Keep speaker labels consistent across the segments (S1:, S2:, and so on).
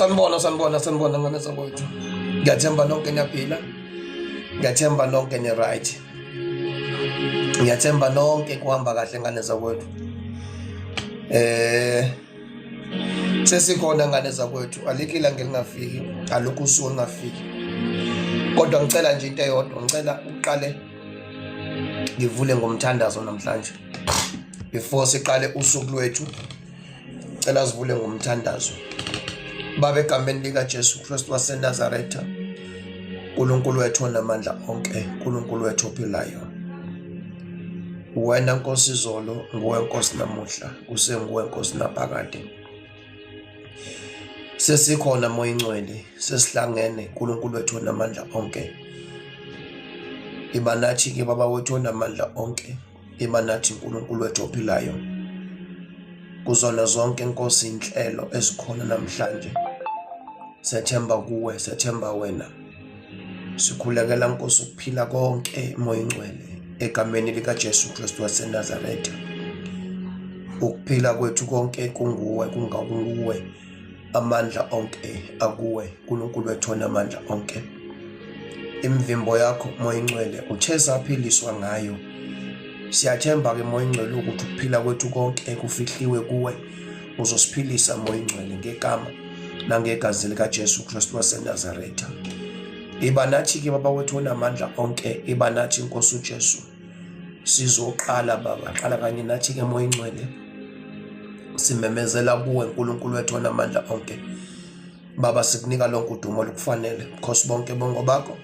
S1: Sanibona, sanibona, sanibona ngane zakwethu. Ngiyathemba nonke niyaphila. Ngiyathemba nonke ni right. Ngiyathemba nonke kuhamba kahle ngane zakwethu. Sesikhona ngane zakwethu, alikho ilanga elingafiki, alukho usuku olungafiki. Kodwa ngicela nje into eyodwa, ngicela uqale ngivule ngomthandazo namhlanje. Before siqale usuku lwethu, cela sivule ngomthandazo. Baba, egameni likaJesu Kristu waseNazaretha, uNkulunkulu wethu onamandla onke, uNkulunkulu wethu ophilayo, wena Nkosi izolo, nguwe Nkosi namuhla, kusenguwe Nkosi naphakade. Sesikhona Moya Ingcwele, sesihlangene, uNkulunkulu wethu onamandla onke. Iba nathi-ke Baba wethu onamandla onke, iba nathi uNkulunkulu wethu ophilayo. Kuzona zonke Nkosi inhlelo ezikhona namhlanje, sethemba kuwe, sethemba wena. Sikhulekela Nkosi ukuphila konke Moya Ingcwele egameni likaJesu Kristu waseNazaretha. Ukuphila kwethu konke kunguwe, kungakuwe. Amandla onke akuwe, uNkulunkulu wethu onamandla onke. Imivimbo yakho Moya Ingcwele uthe saphiliswa ngayo. Siyathemba-ke Moya Ingcwele ukuthi ukuphila kwethu konke kufihliwe kuwe. Uzosiphilisa Moya Ingcwele ngegama nangegazi likaJesu Kristu waseNazaretha. Iba nathi-ke Baba wethu onamandla onke, iba nathi Nkosi uJesu. Sizoqala Baba, qala kanye nathi-ke Moya Ingcwele. Simemezela kuwe uNkulunkulu wethu onamandla onke. Baba, sikunika lonke udumo olukufanele. Bukhosi bonke bongo bakho.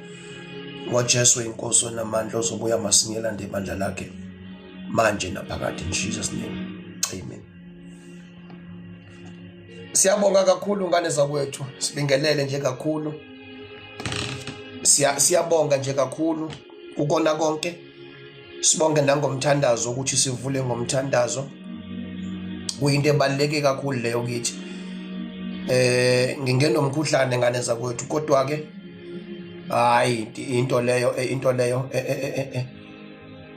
S1: NgoJesu inkosi onamandla ozobuya masinya elande ibandla lakhe manje naphakade, in Jesus name. Amen. Siyabonga kakhulu ngane zakwethu, sibingelele nje kakhulu. Siyabonga nje kakhulu kukona konke. Sibonge nangomthandazo ukuthi sivule ngomthandazo. Kuyinto ebaluleke kakhulu leyo kithi. Ngingenomkhuhlane ngane zakwethu, kodwa ke hayi into leyo, into leyo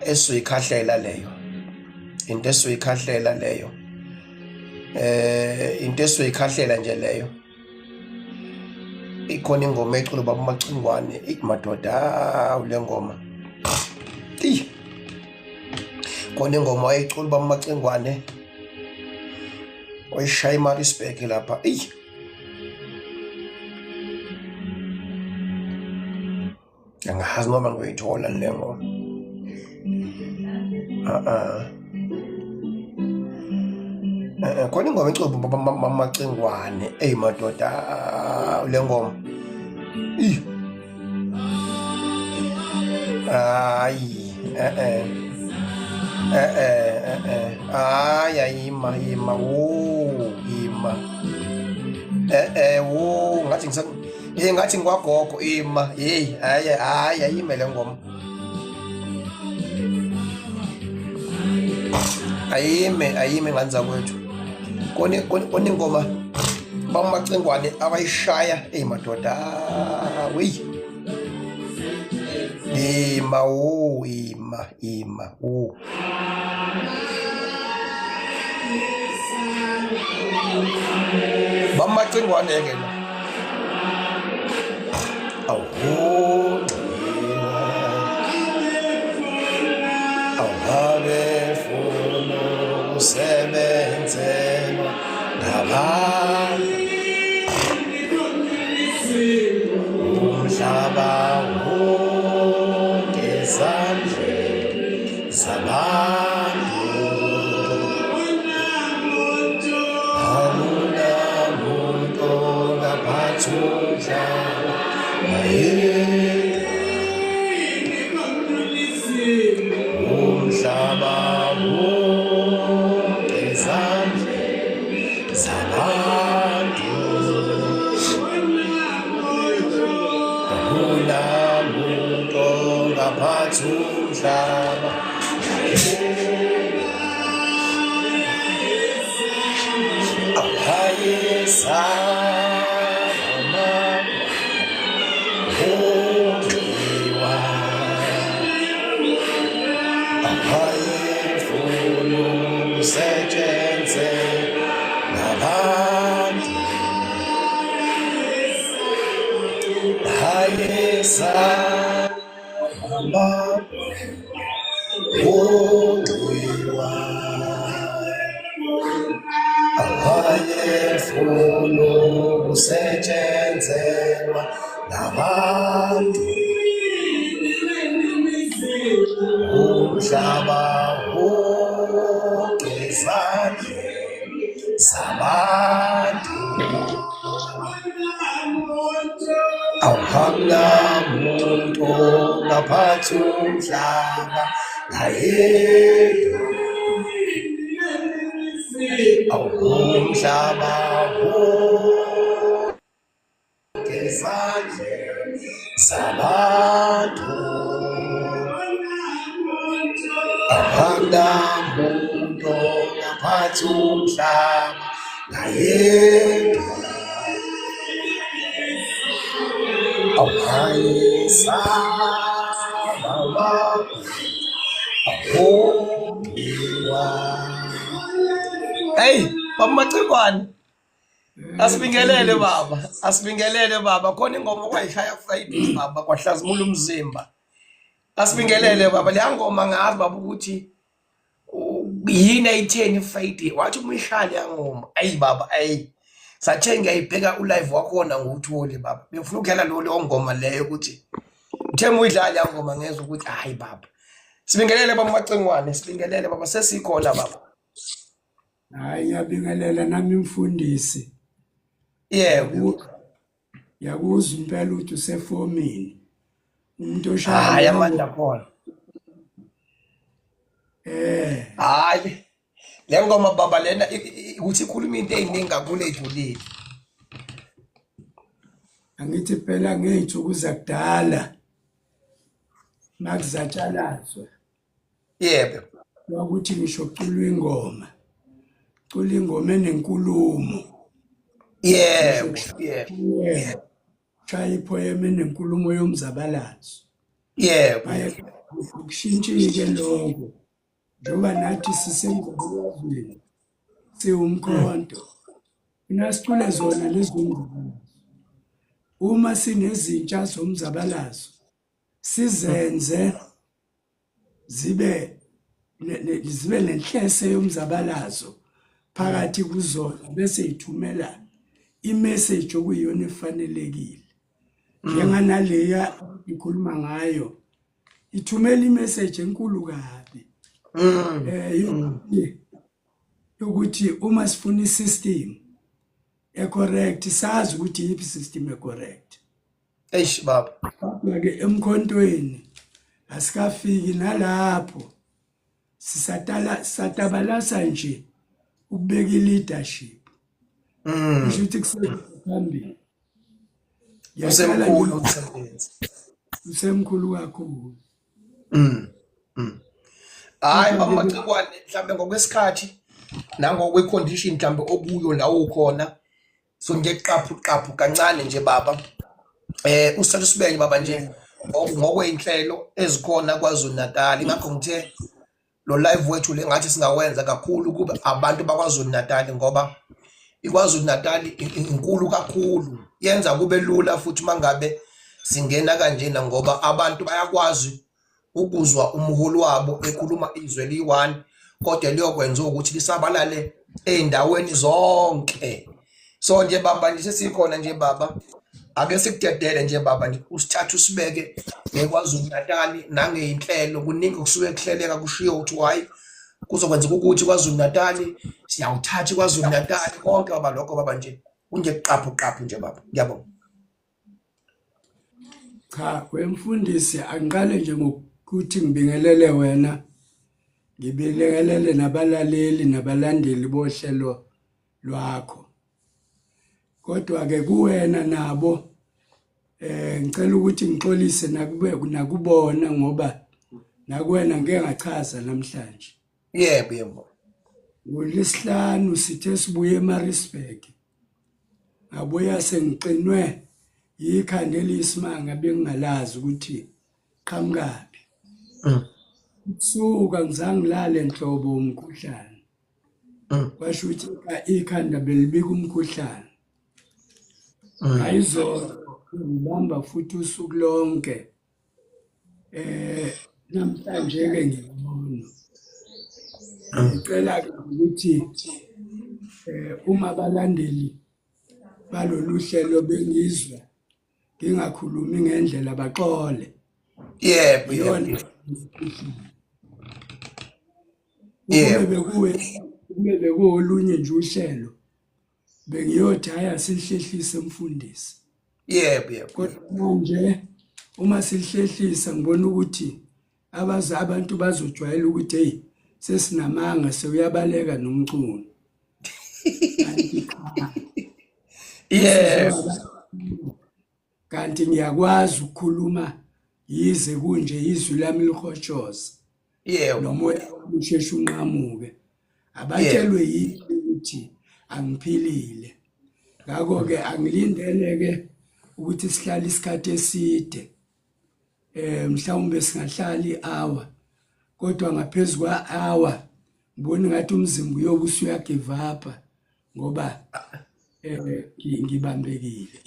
S1: esoyikhahlela leyo, into esoyikhahlela leyo, into esoyikhahlela nje leyo. Ikhona ingoma eculo baba uMacingwane, ithi madoda, awu le ngoma. Eyi, khona ingoma wayecula baba uMacingwane, wayishaya iMaritzburg lapha. Eyi, angazi noma ngiyoyithola le ngoma. Khona ingoma eculo baba uMacingwane. Eyi madoda, le ngoma. Eyi. Hayi, Hayi, ayima, ima, wo, ima. Wo, ngathi ngisa hey, ngathi ngikwagogo, ima. Hey, hayi, hayi, ayime le ngoma. Ayime, ayime ngane zakwethu. Kone kone ingoma bamacingwane abayishaya, hey madoda, wey. Ima, wo, ima, ima, wo. Bamacingwane ke lo. Awu, awabefuna ukusebenzelwa ngabantu. Umhlaba wonke ezandleni zabantu. Akunamuntu ongaphatha umhlaba Umhlaba wonke ezandleni zabantu. Akunamuntu ongaphatha umhlaba. Awayesaba onxiwa, awayefuna ukusetshenzwe ngabantu. Awayesaba onxiwa, awayefuna ukusetshenzelwa ngabantu. Umhlaba wonke ezandleni zabantu. Awuhamnamuntu ongaphathi umhlaba ngayedwa. Awumhlaba wonke ezandleni zabantu. Awuhamnamuntu ongaphathi umhlaba ngayedwa. Awayesaba awongiwa. Hey, baba Macingwane. Asibingelele baba, asibingelele baba. Khona ingoma okwayishaya Friday baba kwahlazimula umzimba. Asibingelele baba, leya ngoma ngazi baba ukuthi yini ayitheni Friday wathi uma ishaya leya ngoma ayi baba ayi sathe ngiyayibheka ulive wakhona ngiwutholi baba bengifuna ukudlala lo leyo ngoma leyo ukuthi ngithe uma uyidlala leya ngoma ngezwa ukuthi hayi baba sibingelele baba Macingwane sibingelele baba sesikhona baba.
S2: Hayi ngiyabingelela nami mfundisi.
S1: Yebo.
S2: Ngiyakuzwa impela ukuthi usefomini. Umuntu oshaya
S1: Hayi amandla khona.
S2: Eh.
S1: Hayi le ngoma baba lena ukuthi ikhuluma into eziningi kakhulu ejulile.
S2: Angithi phela ngey'nsuku zakudala makuzatshalazwa.
S1: Yebo.
S2: Kwakuthi ngisho kuculwa ingoma. Cula ingoma enenkulumo.
S1: Yebo, yebo.
S2: Yebo. Shaya ipoem enenkulumo yomzabalazo.
S1: Yebo.
S2: Maye kushintshike lokho. Njengoba nathi sisemzabalazweni siwumkhonto. Funa sicule zona lezi ngoma. Uma sinezintsha zomzabalazo sizenze zibe zibe nenhlese yomzabalazo phakathi kuzona bese ithumela imessage okuyiyona efanelekile njenganaleya ikhuluma ngayo ithumela imessage enkulu kabi yokuthi uma sifuna isystem ecorrect sazi ukuthi yiphi system ecorrect.
S1: Eish baba.
S2: Kodwa ke emkhontweni asikafiki nalapho sisatala satabalasa nje ukubeka i-leadership. Kusho ukuthi kusephambili.
S1: Usemkhulu umsebenzi.
S2: Usemkhulu kakhulu.
S1: Hayi baba Macikwane mhlambe ngokwesikhathi nangokwe-condition mhlambe okuyo la ukhona so nje qaphu qaphu kancane nje baba usithatha usibeke baba nje ngokwey'nhlelo ezikhona KwaZulu Natal. Ingakho ngithe lo live wethu le ngathi singawenza kakhulu kube abantu bakwaZulu Natal, ngoba iKwaZulu Natal inkulu kakhulu, yenza kube lula futhi mangabe singena kanjena ngoba abantu bayakwazi ukuzwa umholi wabo ekhuluma izwi eliyi-one kodwa liyokwenza ukuthi lisabalale ey'ndaweni zonke. So nje baba nje sesikhona nje baba, ake sikudedele nje baba nje usithathe usibeke ngeKwaZulu Natal nangey'nhlelo. Kuningi okusuke kuhleleka kushiwo ukuthi hhayi kuzokwenzeka ukuthi KwaZulu Natal siyawuthatha iKwaZulu Natal konke baba lokho baba nje kunje qaphu qaphu nje baba. Ngiyabonga.
S2: Cha wemfundisi angiqale nje ngokuthi ngibingelele wena ngibingelele nabalaleli nabalandeli bohlelo lwakho. Kodwa ke kuwena nabo ngicela ukuthi ngixolise nakube nakubona ngoba nakuwena ngeke ngachaza namhlanje.
S1: Yebo yebo.
S2: NgoLwesihlanu sithe sibuye eMaritzburg. Ngabuya sengixinwe yikhanda eliyisimanga bengingalazi ukuthi qhamukaphi. Kusuka ngizange ngilale nhlobo umkhuhlane. Kwasho ukuthi ikhanda belibika umkhuhlane. Ngayizolo Ngibamba futhi usuku lonke. Eh namhlanje ke ngibona. Ngicela ke ukuthi uma abalandeli balolu hlelo bengizwa ngingakhulumi ngendlela baxole.
S1: Yebo, yebo.
S2: Iyona
S1: Yebo.
S2: Ukube bekuwe ukube bekuwolunye nje uhlelo bengiyothi hhayi asilihlehlise mfundisi.
S1: Yebo, yebo.
S2: Kodwa manje uma silihlehlisa ngibona ukuthi abaze abantu bazojwayela ukuthi hey sesinamanga sewuyabaleka nomculo. Kanti cha.
S1: Yebo.
S2: Kanti ngiyakwazi ukukhuluma yize kunje izwi lami lihoshoza.
S1: Yebo.
S2: Nomoya wami usheshe unqamuke. Abatshelwe yini ukuthi angiphilile. Ngakho-ke angilindele-ke ukuthi sihlale isikhathi eside. Mhlawumbe singahlala i-hour kodwa ngaphezu kwa-hour ngibona ngathi umzimba uyobe usuyagive up ngoba ngibambekile.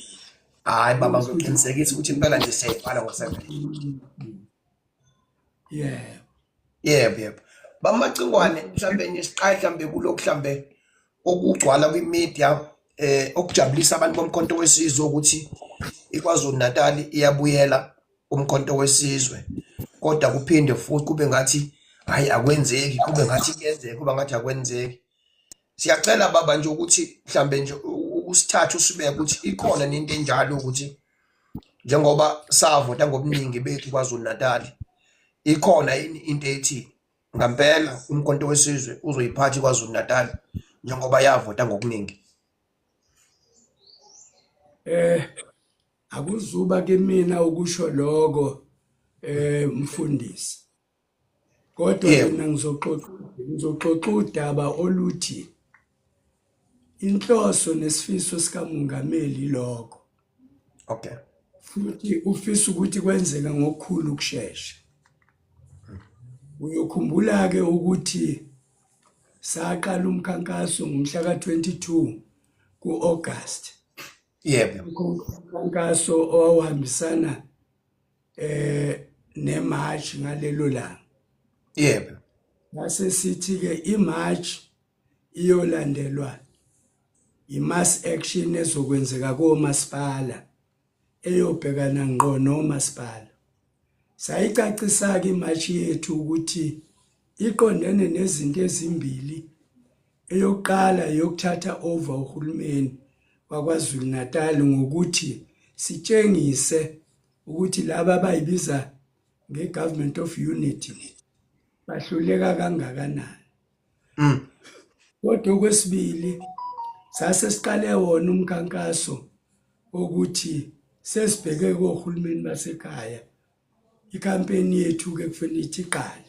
S1: Hayi baba, ngizoqinisekisa ukuthi impela nje siyayivala ngo-7.
S2: Yebo.
S1: Yebo, yebo. Bamacingwane mhlambe nje siqale mhlambe kulokhu mhlambe okugcwala kwi-media okujabulisa abantu boMkhonto weSizwe ukuthi iKwaZulu Natal iyabuyela kuMkhonto weSizwe, kodwa kuphinde futhi kube ngathi hayi akwenzeki, kube ngathi kuyenzeka, kuba ngathi akwenzeki. Siyacela baba nje ukuthi mhlambe nje usithathe usibeke ukuthi ikhona nento enjalo ukuthi njengoba savota ngobuningi bethu KwaZulu Natal, ikhona yini into ethi ngampela uMkhonto weSizwe uzoyiphatha iKwaZulu Natal njengoba yavota ngokuningi?
S2: Akuzuba kimina ukusho lokho mfundisi. Kodwa mina ngizoxoxa udaba oluthi inhloso nesifiso sikamongameli lokho.
S1: Okay.
S2: Futhi ufisa ukuthi kwenzeke ngokukhulu ukushesha. Uyokhumbula ke ukuthi saqala umkhankaso ngomhla ka-22 ku-August.
S1: Yebo.
S2: Umkhankaso owawuhambisana nemarch ngalelo langa.
S1: Yebo.
S2: Ngase sithi ke imarch iyolandelwa imass action ezokwenzeka komasipala eyobhekana ngqo nomasipala. Sayicacisa ke imarch yethu ukuthi iqondene nezinto ezimbili. Eyokuqala yokuthatha over uhulumeni waKwaZulu Natal ngokuthi sitshengise ukuthi laba abayibiza nge-government of unity bahluleka kangakanani. Kodwa okwesibili sase siqale wona umkhankaso wokuthi sesibheke kohulumeni basekhaya, ikhampeni yethu ke kufanele ithi iqale.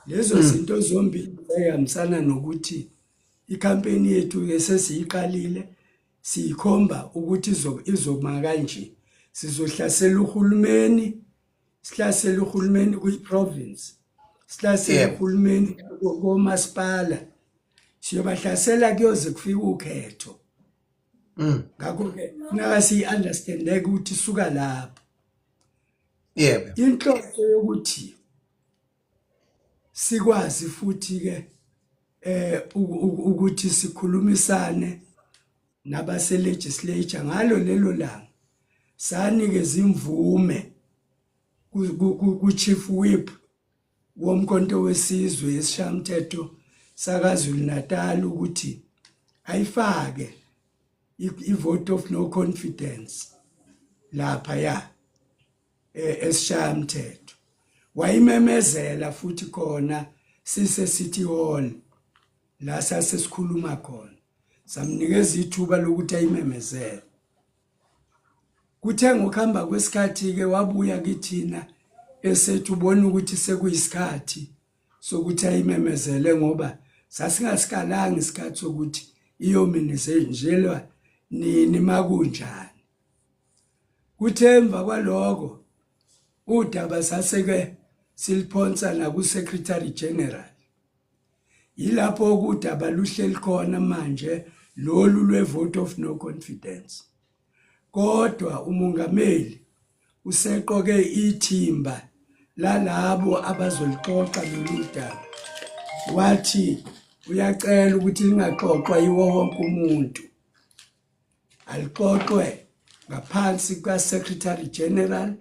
S2: Lezo zinto zombili zayihambisana nokuthi ikhampeni yethu ke sesiyiqalile, siyikhomba ukuthi izoma kanje. Sizohlasela uhulumeni, sihlasele uhulumeni kwi-province, sihlasele uhulumeni komasipala, siyobahlasela kuyoze kufike ukhetho. Ngakho-ke funeka siyi-understande ukuthi suka lapho.
S1: Yebo.
S2: Inhloso yokuthi sikwazi futhi-ke ukuthi sikhulumisane nabase legislature ngalo lelo langa, sanikeza imvume ku Chief Whip woMkhonto weSizwe esiShayamthetho sakaZulu Natal ukuthi ayifake i-vote of no confidence lapha ya esiShayamthetho. Wayimemezela futhi khona sise City Hall la sasesikhuluma khona, samnikeza ithuba lokuthi ayimemezele. Kuthe ngokuhamba kwesikhathi ke wabuya kithina esethi ubona ukuthi sekuyisikhathi sokuthi ayimemezele, ngoba sasingasikalanga isikhathi sokuthi iyominizenjelwa nini makunjani. Kuthe emva kwaloko udaba saseke siliphonsa naku-Secretary General. Yilapho udaba luhleli khona manje lolu lwe-vote of no confidence. Kodwa umongameli useqoke ithimba lalabo abazolixoxa lolu daba, wathi uyacela ukuthi lingaxoxwa yiwo wonke umuntu, alixoxwe ngaphansi kuka-Secretary General.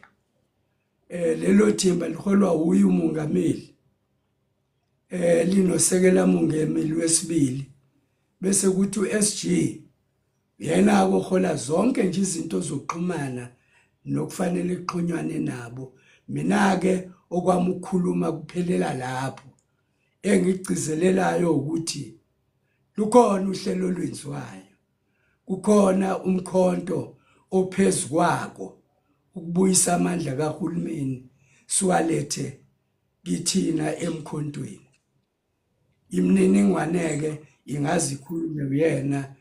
S2: Lelo thimba liholwa wuye umongameli, linosekela mongameli wesibili, bese kuthi u-SG yena ohola zonke nje izinto zokuxhumana nokufanele kuxhunywane nabo. Mina-ke okwami ukukhuluma kuphelela lapho. Engigcizelelayo ukuthi lukhona uhlelo olwenziwayo, kukhona umkhonto ophezu kwako ukubuyisa amandla kahulumeni siwalethe kithina emkhontweni. Imininingwane-ke ingaze ikhulunywe uyena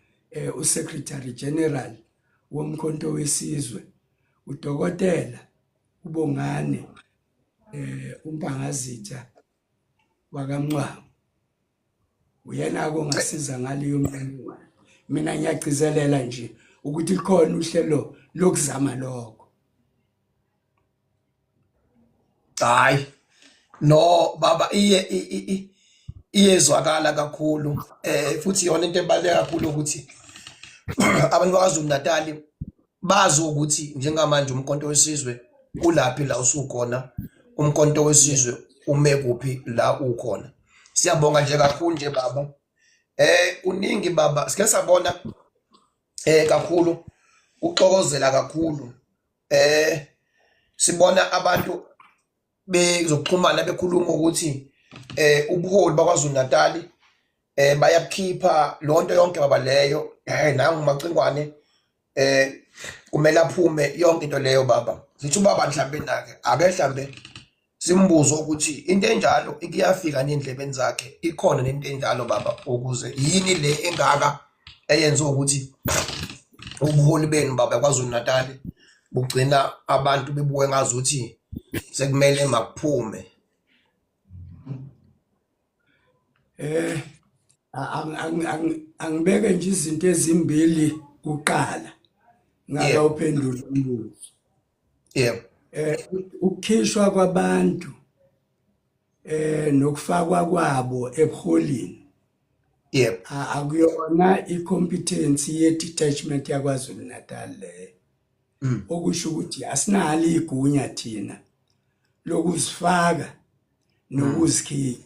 S2: uSecretary General woMkhonto weSizwe, uDokotela uBongani uMpangazitha wakaMncwango. Uyena-ke ongasiza ngaleyo mininingwane. Mina ngiyagcizelela nje ukuthi likhona uhlelo lokuzama lokho.
S1: Hayi no baba, iye iyezwakala kakhulu, futhi yona into ebaluleke kakhulu ukuthi abantu bakwaZulu Natal bazi ukuthi njengamanje uMkhonto weSizwe ulaphi la usukhona, uMkhonto weSizwe ume kuphi la ukhona. Siyabonga nje kakhulu nje baba. Kuningi baba, sike sabona kakhulu uxokozela kakhulu, sibona abantu bezokuxhumana bekhuluma ukuthi ubuholi bakwaZulu Natal bayabukhipha lonto yonke baba leyo, nangu Macingwane kumele aphume yonke into leyo baba. Sithi ubaba mhlambe nake ake mhlambe simbuzo ukuthi into enjalo ikuyafika nendlebeni zakhe, ikhona nento enjalo baba, ukuze yini le engaka eyenza ukuthi ubuholi benu baba KwaZulu Natal bugcina abantu bebuke ngazuthi sekumele makuphume?
S2: Angibeke nje izinto ezimbili kuqala ngakawuphendula umbuzo. Ukukhishwa kwabantu nokufakwa kwabo ebuholini akuyona i-competence ye-detachment yaKwaZulu Natal leyo. Okusho ukuthi asinalo igunya thina lokuzifaka nokuzikhipha.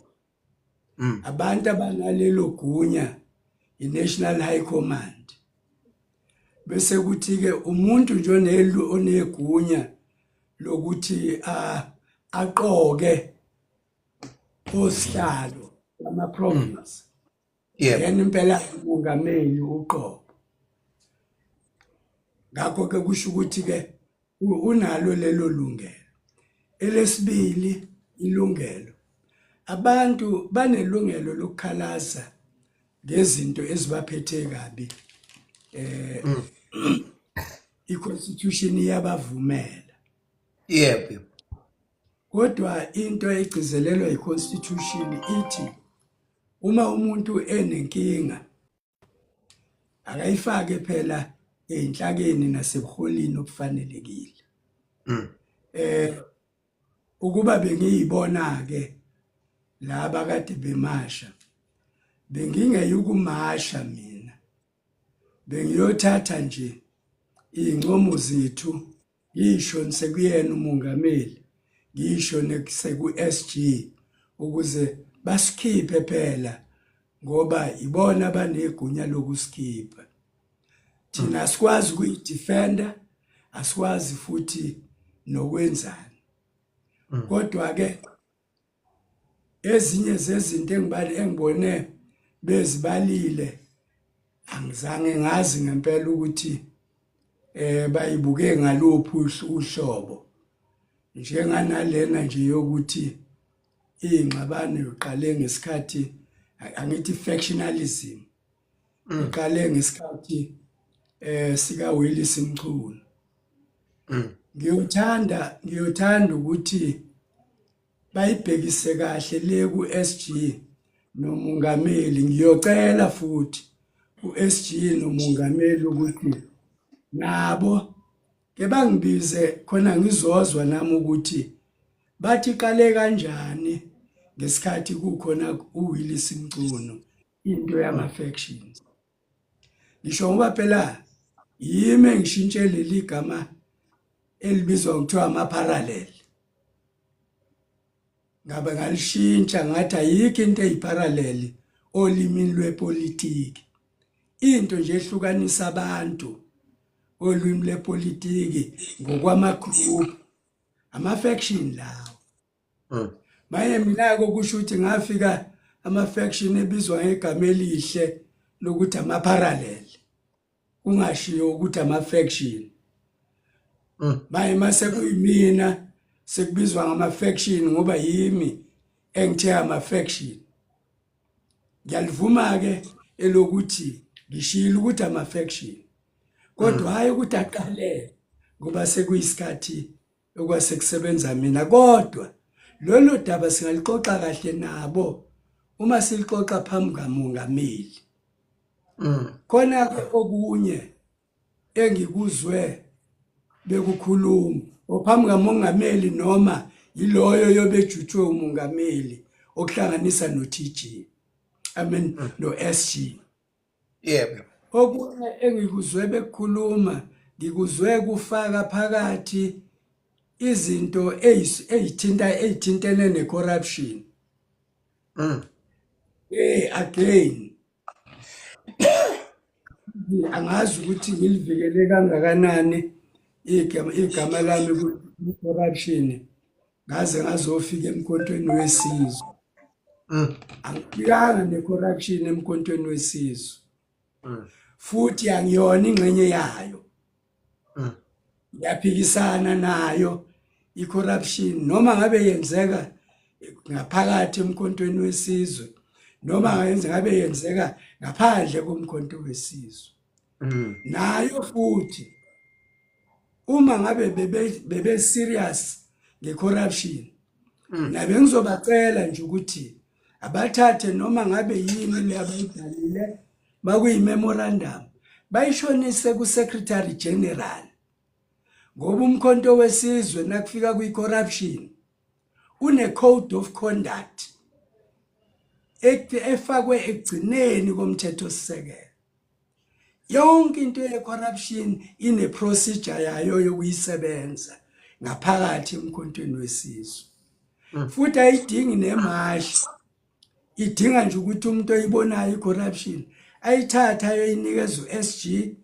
S2: Abantu abanalelo gunya i-National High Command. Bese kuthi ke umuntu nje onegunya lokuthi aqoke osihlalo bama province. Yena impela umongameli uqobo. Ngakho ke kusho ukuthi ke unalo lelo lungelo. Elesibili ilungelo, abantu banelungelo lokukhalaza ngezinto ezibaphethe kabi. I-constitution iyabavumela. Kodwa into egcizelelwa i-constitution ithi uma umuntu enenkinga akayifake phela ey'nhlakeni nasebuholini obufanelekile. Ukuba bengiyibona ke laba kade bemasha, bengingeyukumasha mina, bengiyothatha nje iy'ncomo zethu ngisho sekuyena umongameli, ngisho seku-SG, ukuze basikhiphe phela, ngoba ibona abanegunya lokusikhipha. Thina asikwazi ukuyidefenda, asikwazi futhi nokwenzani. Kodwa ke ezinye zezinto engibali engibone bezibalile angizange ngazi ngempela ukuthi bayibuke ngaluphi uhlobo, njenganalena nje yokuthi ingxabano iqale ngesikhathi, angithi factionalism iqale ngesikhathi sika Willis Mchunu. Ngiyothanda ukuthi bayibhekise kahle le ku SG nomongameli. Ngiyocela futhi ku SG nomongameli ukuthi nabo Ke bangibize khona ngizozwa nami ukuthi bathi qale kanjani ngesikhathi kukhona uWillis Mchunu into yama-factions. Ngisho ngoba phela yimi engishintshe leli gama elibizwa ngokuthiwa ama-parallel. Ngabe ngalishintsha ngathi ayikho into eyiparallel olimini lwepolitiki. Into nje ehlukanisa abantu olwimi lwepolitiki ngokwama-group, ama-faction lawo. Maye mina-ke kusho ukuthi ngafika ama-faction ebizwa ngegama elihle lokuthi ama-parallel, kungashiwo ukuthi ama-faction. Maye mase kuyimina sekubizwa ngama-faction ngoba yimi engithe ama-faction. Ngiyalivuma-ke elokuthi ngishilo ukuthi ama-faction, kodwa hhayi ukuthi aqale ngoba sekuyisikhathi okwase kusebenza mina. Kodwa lolo daba singalixoxa kahle nabo uma silixoxa phambi kamongameli. Khona okunye engikuzwe bekukhuluma ophambi kamongameli noma yiloyo yobejutshwe umongameli okuhlanganisa no-TG, I mean no-SG.
S1: Yebo.
S2: Okunye engikuzwe bekukhuluma, ngikuzwe kufaka phakathi izinto eyithinta eyithintene ne-corruption. Again angazi ukuthi ngilivikele kangakanani igama lami ku-corruption, ngaze ngazofika emkhontweni wesizwe. Angifikanga ne-corruption emkhontweni wesizwe. Futhi angiyona ingxenye yayo. Ngiyaphikisana nayo i-corruption noma ngabe yenzeka ngaphakathi emkhontweni wesizwe noma ngabe yenzeka ngaphandle komkhonto wesizwe. Nayo futhi uma ngabe bebe serious nge-corruption, nabe ngizobacela nje ukuthi abathathe noma ngabe yini le abayibhalile makuyi-memorandum bayishonise ku-Secretary General, ngoba umkhonto wesizwe nakufika kwi-corruption une-code of conduct efakwe ekugcineni komthethosisekelo. Yonke into ye-corruption ine-procedure yayo yokuyisebenza ngaphakathi emkhontweni wesizwe. Futhi ayidingi nemashi, idinga nje ukuthi umuntu oyibonayo i-corruption ayithathe ayoyinikeza u-SG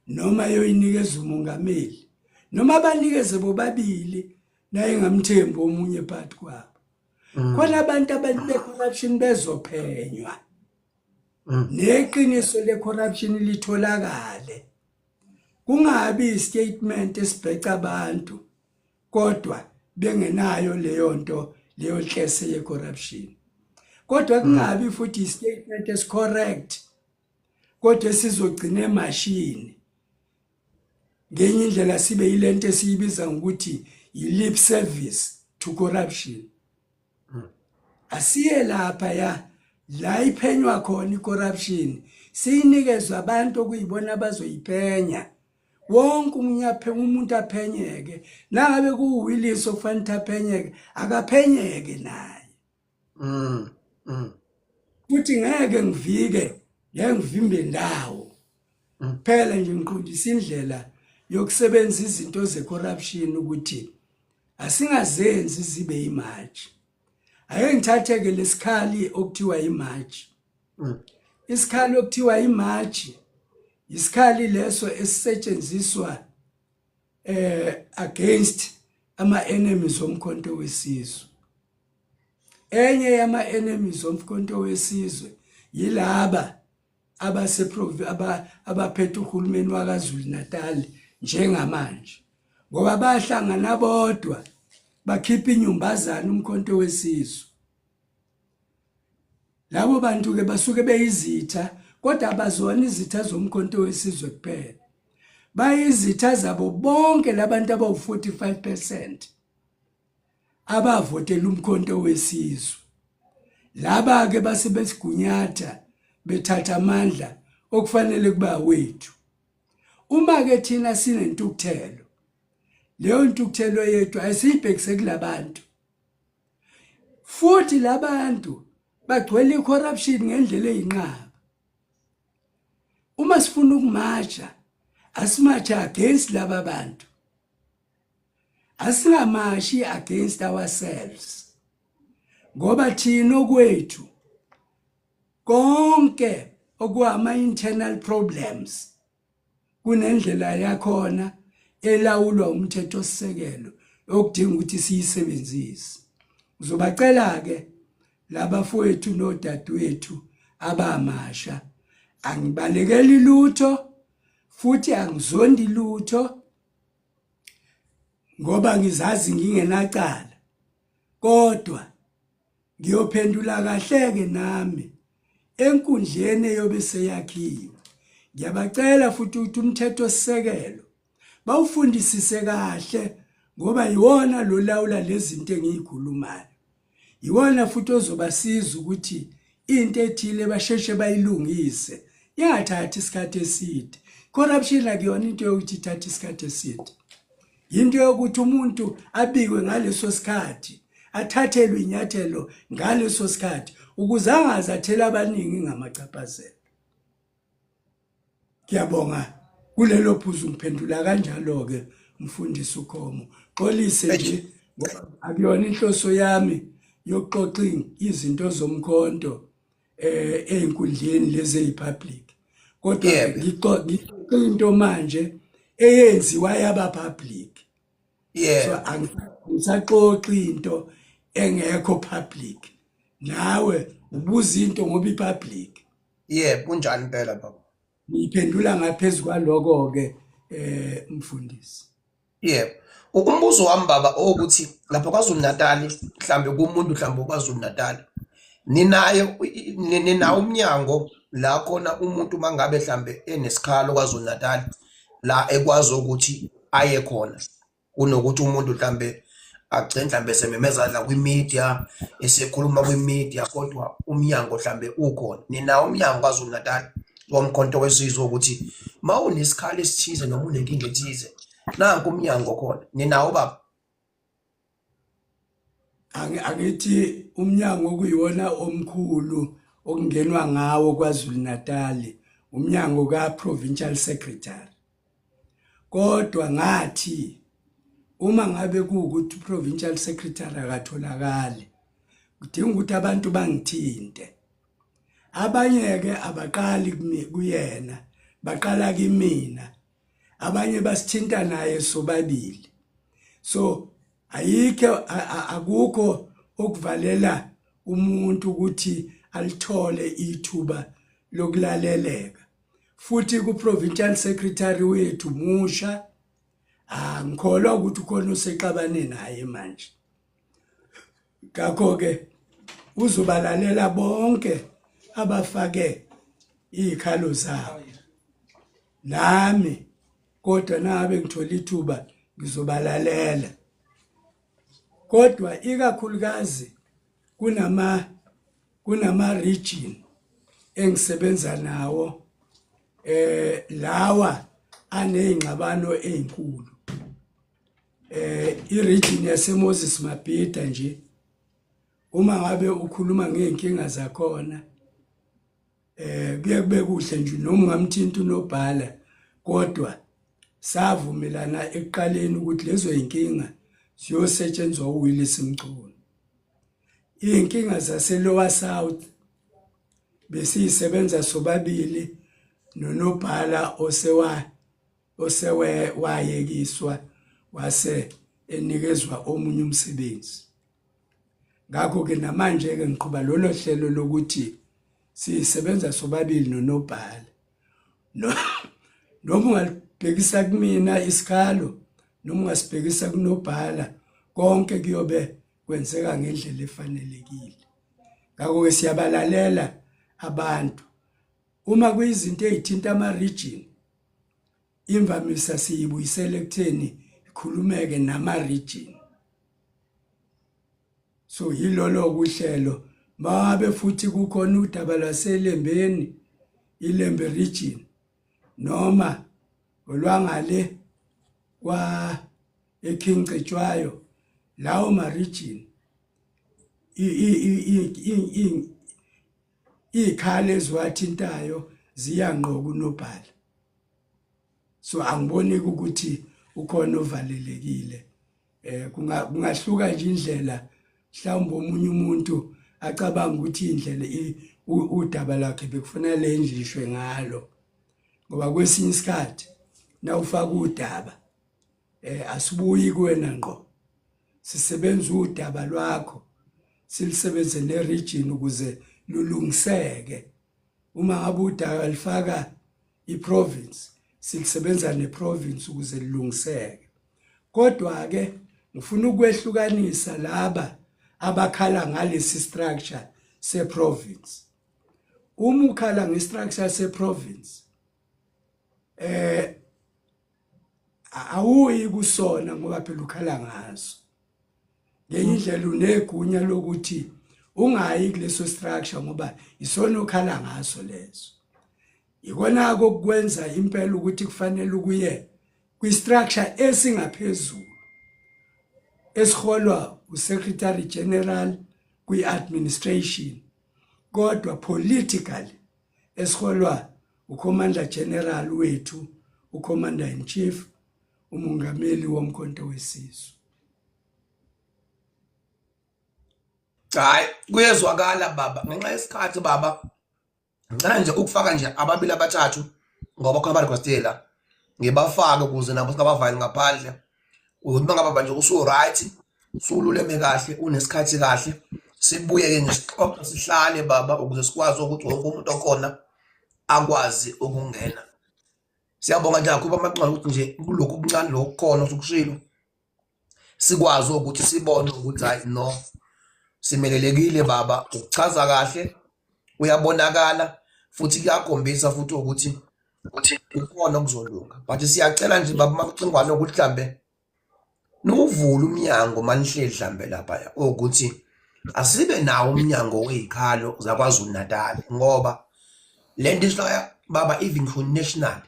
S2: noma ayoyinikeza umongameli noma abanikeze bobabili naye ngamthembi omunye phakathi kwabo. Khona abantu be-corruption bezophenywa. Neqiniso le-corruption litholakale. Kungabi istatement esibheca abantu kodwa bengenayo leyo nto, leyo nhlese ye-corruption. Kodwa kungabi futhi istatement esicorrect kodwa esizogcina emashini. Ngenye indlela sibe yilento esiyibiza ngokuthi i-lip service to corruption. Asiye lapha ya la iphenywa khona i-corruption, siyinikezwe abantu okuyibona abazoyiphenya. Wonke umuntu aphenyeke, nangabe kuwuWillis okufanele aphenyeke, akaphenyeke naye. Futhi ngeke ngivike, ngeke ngivimbe ndawo. Phela nje ngiqondisa indlela yokusebenza izinto ze-corruption ukuthi asingazenzi zibe imatch. Ake ngithathe-ke lesikhali okuthiwa imatch. Isikhali okuthiwa imatch isikhali leso esisetshenziswa against ama enemies omkhonto wesizwe. Enye yama enemies omkhonto wesizwe yilaba abase abaphethe uhulumeni wakaZulu Natal njengamanje, ngoba bahlangana bodwa bakhipha inyumbazana umkhonto wesizwe. Labo bantu ke basuke beyizitha, kodwa abazona izitha zomkhonto wesizwe kuphela, bayizitha zabo bonke labantu abawu-45% abavotela umkhonto wesizwe. Laba ke base besigunyatha bethatha amandla okufanele kuba wethu. Uma ke thina sinentukuthelo Leyo ntukuthelo yethu ayisiyibhekise kulabantu. Futhi labantu bagcwele icorruption ngendlela eyinqaba. Uma sifuna ukumasha, asimashe against laba bantu. Asingamashi against ourselves. Ngoba thina okwethu konke okwama internal problems kunendlela yakhona elawulwa umthethosisekelo okudinga ukuthi siyisebenzise. Ngizobacela-ke labafowethu nodadewethu abamasha, angibalekeli lutho futhi angizondi lutho ngoba ngizazi ngingenacala, kodwa Ngiyophendula kahle-ke nami enkundleni eyobe seyakhiwe. Ngiyabacela futhi ukuthi umthethosisekelo bawufundisise kahle ngoba yiwona lo lawula lezi zinto engiyikhulumayo. Yiwona futhi ozobasiza ukuthi into ethile basheshe bayilungise ingathathi isikhathi eside. Corruption akuyona into yokuthi ithathe isikhathi eside. Yinto yokuthi umuntu abikwe ngaleso sikhathi, athathelwe inyathelo ngaleso sikhathi ukuze angaze athele abaningi ngamachaphazelo. Ngiyabonga kulelo phuzu ngiphendula kanjalo-ke mfundisi uKhomo. Xolise nje ngoba akuyona inhloso yami yokuxoxa izinto zomkhonto eh ezinkundleni lezi ezipublic kodwa ngixoxa into manje eyenziwa yaba public
S1: yeah
S2: so angisaxoxi into engekho public nawe ubuza into ngoba ipublic.
S1: Yebo, kunjalo impela baba.
S2: Ngiphendula ngaphezulu kwaloko ke eh mfundisi.
S1: Yebo. Umbuzo wami baba owukuthi lapha KwaZulu Natal mhlambe kumuntu mhlambe KwaZulu Natal ninayo ninawo umnyango la khona umuntu mangabe mhlambe enesikhalo KwaZulu Natal la ekwazi ukuthi aye khona kunokuthi umuntu mhlambe agcine mhlambe sememeza la kwi-media esekhuluma kwi-media kodwa umnyango mhlambe ukhona. Ninawo umnyango KwaZulu Natal woMkhonto weSizwe ukuthi uma unesikhala esithize noma unenkinga ethize nanku umnyango khona. Ninawo baba?
S2: Angithi umnyango okuyiwona omkhulu okungenwa ngawo KwaZulu Natal umnyango ka-Provincial Secretary. Kodwa ngathi uma ngabe kuwukuthi u-provincial secretary akatholakali kudinga ukuthi abantu bangithinte. Abanye-ke abaqali kuyena baqala kimina, abanye basithinta naye sobabili. So ayikho akukho okuvalela umuntu ukuthi alithole ithuba lokulaleleka. Futhi ku-provincial secretary wethu musha, angikholwa ukuthi ukhona osexabane naye manje. Ngakho-ke uzobalalela bonke abafake iy'khalo zabo. Nami kodwa nangabe ngithola ithuba ngizobalalela. Kodwa ikakhulukazi kunama kunama region engisebenza nawo eh lawa anezingxabano ezinkulu. I-region yaseMoses Mabhida nje uma ngabe ukhuluma ngey'nkinga zakhona kuye kube kuhle nje noma ungamthinta unobhala kodwa savumelana ekuqaleni ukuthi lezo y'nkinga ziyosetshenzwa uWillis Mchunu. Iy'nkinga zase-Lower South besiyisebenza sobabili nonobhala osewa osewe wayekiswa wase enikezwa omunye umsebenzi. Ngakho-ke namanje-ke ngiqhuba lolo hlelo lokuthi sisebenza sobabili nonobhala. Noma ungalibhekisa kumina isikhalo noma ungasibhekisa kunobhala konke kuyobe kwenzeka ngendlela efanelekile. Ngakho-ke siyabalalela abantu. Uma kuyizinto ey'thinta ama-region, imvamisa siyibuyisela ekutheni ikhulumeke nama-region. So yilolo kuhlelo. Mabe futhi kukhona udaba lwaseLembeni, iLembe region noma olwangale kwa eKing Cetshwayo, lawo ma region iy'khala eziwathintayo ziya ngqo kunobhala. So angiboni ukuthi ukhona ovalelekile. Kungahluka nje indlela mhlawumbe omunye umuntu acabanga ukuthi indlela udaba lakhe bekufanele lendlishwe ngalo, ngoba kwesinye isikhathi nawufaka udaba asibuyi kuwena ngqo, sisebenza udaba lwakho silisebenze ne-region ukuze lulungiseke. Uma ngabe udaba lifaka i-province, silisebenza ne-province ukuze lilungiseke. Kodwa-ke ngifuna ukwehlukanisa laba abakhala ngalesi structure se-province. Uma ukhala nge-structure se-province, awuyi kusona ngoba phela ukhala ngaso. Ngenye indlela unegunya lokuthi ungayi kuleso structure ngoba isona okhala ngaso leso. Ikona kokwenza impela ukuthi kufanele ukuye kwi-structure esingaphezulu esiholwa uSecretary General kwi-administration, kodwa politically esiholwa uCommander General wethu, uCommander in Chief, uMongameli woMkhonto weSizwe.
S1: Hayi, kuyezwakala baba. Ngenxa yesikhathi baba, ngicela nje ukufaka nje ababili abathathu ngoba khona barequestile la, ngibafake ukuze nabo singabavali ngaphandle. Ukuthi uma ngaba nje usu-right, usululeme kahle, unesikhathi kahle, sibuye-ke ngesixoxo sihlale baba, ukuze sikwazi ukuthi wonke umuntu okhona akwazi ukungena. Siyabonga nje kakhulu amancane ukuthi nje kulokhu okuncane lokhu khona osukushilo sikwazi ukuthi sibone ukuthi hayi no, simelelekile baba, ukuchaza kahle uyabonakala futhi kuyakhombisa futhi ukuthi kukhona okuzolunga. But siyacela nje baba Macingwane ukuthi mhlambe niwuvule umnyango manihleli mhlambe lapha, ukuthi asibe nawo umnyango wezikhalo zaKwaZulu Natal, ngoba lento ihlaya baba even for national.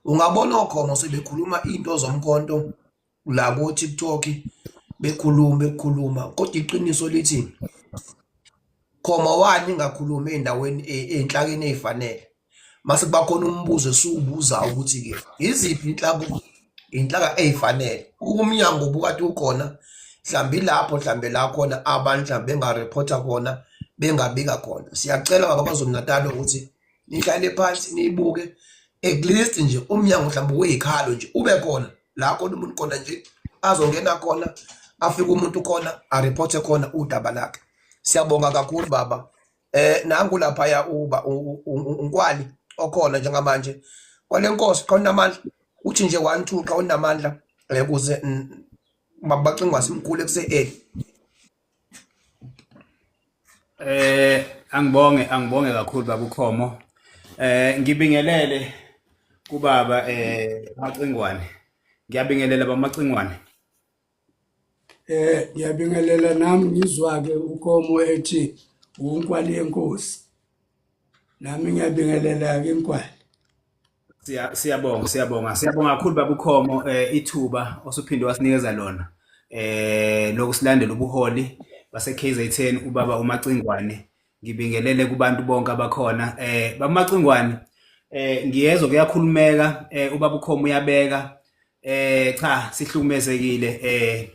S1: Ungabona oKhomo sebekhuluma into zomkhonto la ku TikTok, bekhuluma bekhuluma, kodwa iqiniso lithi Khomo wani ingakhulumi ey'ndaweni ey'nhlakeni ey'fanele. Mase kuba khona umbuzo esiwubuza ukuthi-ke iziphi iy'nhlaka ey'fanele. Umnyango ubukade ukhona mhlawumbe ilapho mhlawumbe la khona abantu mhlawumbe bengarephotha khona, bengabika khona. Siyacela baba KwaZulu Natal ukuthi nihlale phansi niyibuke at least nje umnyango mhlawumbe weyikhalo nje ube khona la khona umuntu khona nje azongena khona, afike umuntu khona arephothe khona udaba lakhe. Siyabonga kakhulu baba. Nangu laphaya uba uNkwali okhona njengamanje kwale nkosi xa unamandla uthi nje 1 2 xa unamandla ukuze bacingwa simkhulu ekuse-early.
S3: Angibonge kakhulu baba uKhomo. Ngibingelele kubaba Macingwane. Ngiyabingelela baba Macingwane.
S2: Ngiyabingelela nami, ngizwa ke uKhomo ethi uNkwali yenkosi. Nami ngiyabingelela ke Nkwali.
S3: Siyabonga, siyabonga. Siyabonga kakhulu baba uKhomo ithuba osuphinde wasinikeza lona. Lokusilandela ubuholi base KZN ubaba uMacingwane. Ngibingelele kubantu bonke abakhona. Baba Macingwane, ngiyezwa kuyakhulumeka, ubaba uKhomo uyabeka. Cha, sihlukumezekile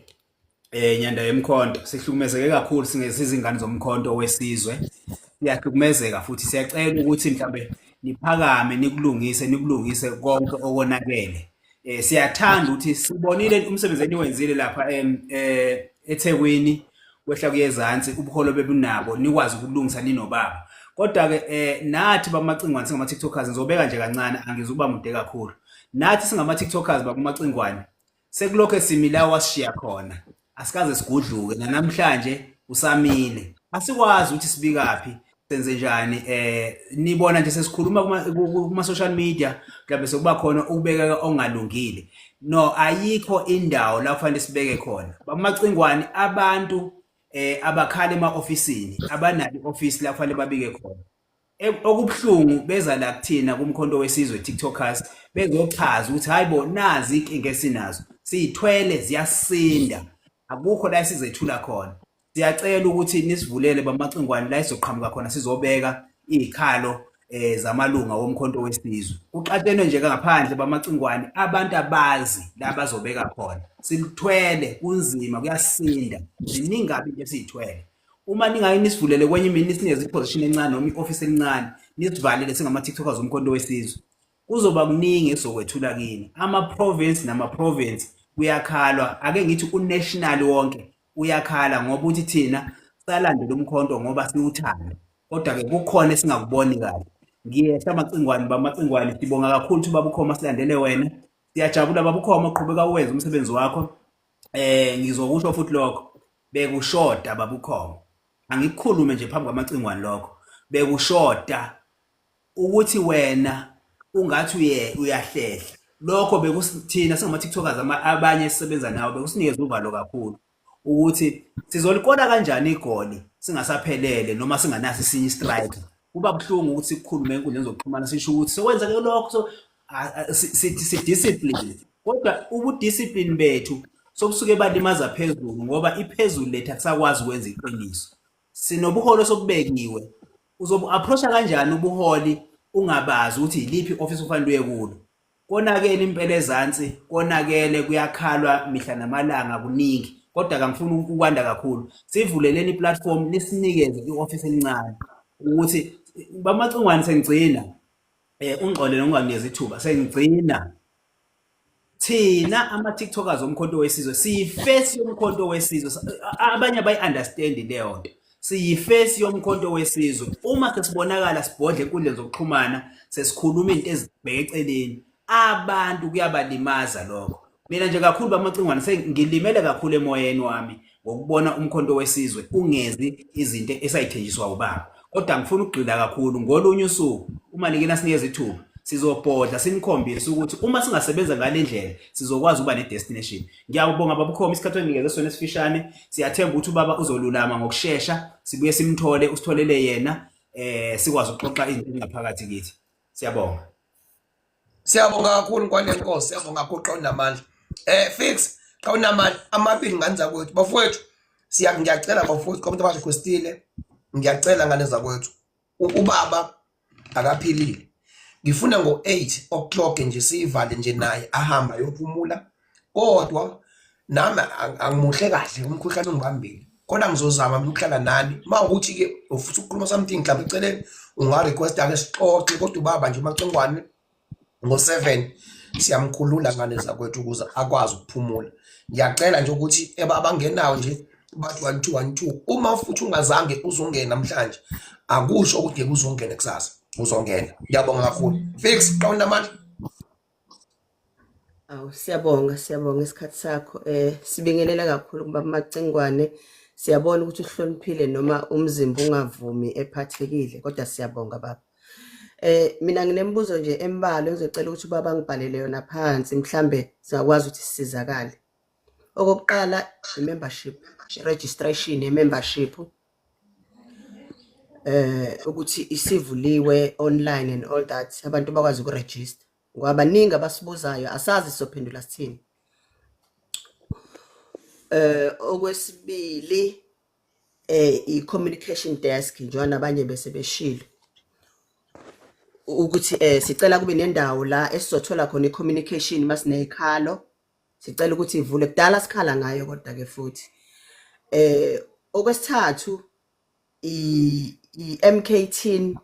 S3: Nyanda yemkhonto, sihlukumezeke kakhulu singezingane zomkhonto wesizwe. Siyahlukumezeka futhi siyacela ukuthi mhlambe niphakame nikulungise, nikulungise konke okonakele. Siyathanda ukuthi sibonile umsebenzi eniwenzile lapha eThekwini kwehla kuyezansi, ubuholo bebunabo nikwazi ukulungisa ninobaba. Kodwa ke nathi bamacingwane singama TikTokers, ngizobeka nje kancane, angizukuba mude kakhulu. Nathi singama TikTokers bakumacingwane, sekulokho esimile wasishiya khona, asikaze sigudluke namhlanje usamile. Asikwazi ukuthi sibikaphi, senze njani. Nibona nje sesikhuluma kuma social media, mhlawumbe sekuba khona ukubekeka ongalungile. No, ayikho indawo la kufanele sibeke khona bamacingwane. Abantu abakhala ema-ofisini, abanalo i-ofisi la kufanele babike khona. Okubuhlungu beza la kuthina kumkhonto wesizwe TikTokers bezochaza ukuthi hayibo nazi inkinga esinazo. Siyithwele ziyasinda. Akukho la esizethula khona. Siyacela ukuthi nisivulele bamacingwane la esizoqhamuka khona sizobeka izikhalo zamalunga womkhonto wesizwe. Kuxatshenwe nje ngaphandle bamacingwane abantu abazi la bazobeka khona. Silithwele kunzima kuyasinda. Ziningi kabi into esiyithwele. Uma ningaye nisivulele kwenye imini nisinikeze iposition encane noma i-office elincane nisivalele singama-tiktokers omkhonto wesizwe. Kuzoba kuningi esizokwethula kini. Ama-province nama-province kuyakhalwa. Ake ngithi u-national wonke uyakhala ngoba uthi thina salandela umkhonto ngoba siwuthanda. Kodwa-ke kukhona esingakuboni kahle. Ngiyehla amacingwane bamacingwane sibonga kakhulu ukuthi ubaba uKhoma silandele wena. Siyajabula baba uKhoma qhubeka uwenze umsebenzi wakho. Ngizokusho futhi lokho bekushoda baba uKhoma. Angikukhulume nje phambi kwamacingwane lokho. Bekushoda ukuthi wena ungathi uye uyahlehla. Lokho bekusithina singama TikTokers abanye esisebenza nawo bekusinikeza uvalo kakhulu ukuthi sizolikona kanjani igoli singasaphelele noma singanaso isinye striker. Kuba buhlungu ukuthi sikhulume enkundleni zokuxhumana sisho ukuthi sokwenzeke lokho so sithi si discipline kodwa ubudiscipline bethu sobusuke balimaza phezulu ngoba iphezulu lethu akusakwazi ukwenza iqiniso. Sinobuholi osobubekiwe. Uzobu-approacha kanjani ubuholi ungabazi ukuthi yiliphi i-office ofanele uye kulo? Konakele impela ezansi, konakele kuyakhalwa mihla namalanga kuningi. Kodwa kangifuni ukwanda kakhulu. Sivuleleni i-platform nisinikeze i-office elincane ukuthi bamacingwane sengigcina ungxolele unganginikeza ithuba sengigcina thina ama-tiktokers omkhonto wesizwe siyifesi yomkhonto wesizwe. Abanye abayi-understand leyo nto. Siyifesi yomkhonto wesizwe. Uma sesibonakala sibhodla enkundleni zokuxhumana sesikhuluma into ezibheke eceleni abantu kuyabalimaza lokho. Mina nje kakhulu bamacingwane sengilimele kakhulu emoyeni wami ngokubona umkhonto wesizwe ungezi izinto esayithenjiswa ubaba. Kodwa ngifuna ukugxila kakhulu ngolunye usuku uma nike nasinikeza ithuba sizobhodla sinikhombise ukuthi uma singasebenza ngale ndlela sizokwazi ukuba ne-destination. Ngiyabonga baba uKhoma isikhathi onikeze sona esifishane. Siyathemba ukuthi ubaba uzolulama ngokushesha sibuye simthole usitholele yena sikwazi ukuxoxa izinto ezingaphakathi kithi. Siyabonga.
S1: Siyabonga kakhulu Nkwane Nkosi, siyabonga kakhulu xa unamandla. Fix xa unamandla amabili ngane zakwethu. Bafowethu ngiyacela bafowethu kwabantu abarequestile ngiyacela ngane zakwethu. Ubaba akaphilile. Ngifuna ngo-8 o'clock nje siyivale nje naye ahamba ayophumula. Kodwa nami angimuhle kahle umkhuhlane ungibambile. Kodwa ngizozama mina ukuhlala nani. Uma ukuthi ke ufisa ukukhuluma something mhlawumbe eceleni unga-request ake sixoxe kodwa ubaba nje uMacingwane ngo-7 siyamkhulula ngane zakwethu ukuze akwazi ukuphumula. Ngiyacela nje ukuthi abangenayo nje bathi 1 2 1 2 uma futhi ungazange uzongena namhlanje akusho ukuthi ngeke uzongene kusasa uzongena. Ngiyabonga kakhulu. Fix xa unamandla.
S4: Awu siyabonga siyabonga isikhathi sakho. Sibingelela kakhulu kubaba Macingwane. Siyabona ukuthi uhloniphile noma umzimba ungavumi ephathekile kodwa siyabonga baba. Mina nginemibuzo nje embalwa engizocela ukuthi ubaba angibhalele yona phansi mhlambe singakwazi ukuthi sisizakale. Okokuqala i-membership, registration ye-membership ukuthi isivuliwe online and all that abantu bakwazi ukuregister ngoba baningi abasibuzayo asazi sizophendula sithini. Okwesibili i-communication desk njengoba nabanye bese beshilo ukuthi sicela kube nendawo la esizothola khona i-communication masinezikhalo sicela ukuthi ivule kudala sikhala ngayo kodwa ke futhi. Okwesithathu i-MK Teen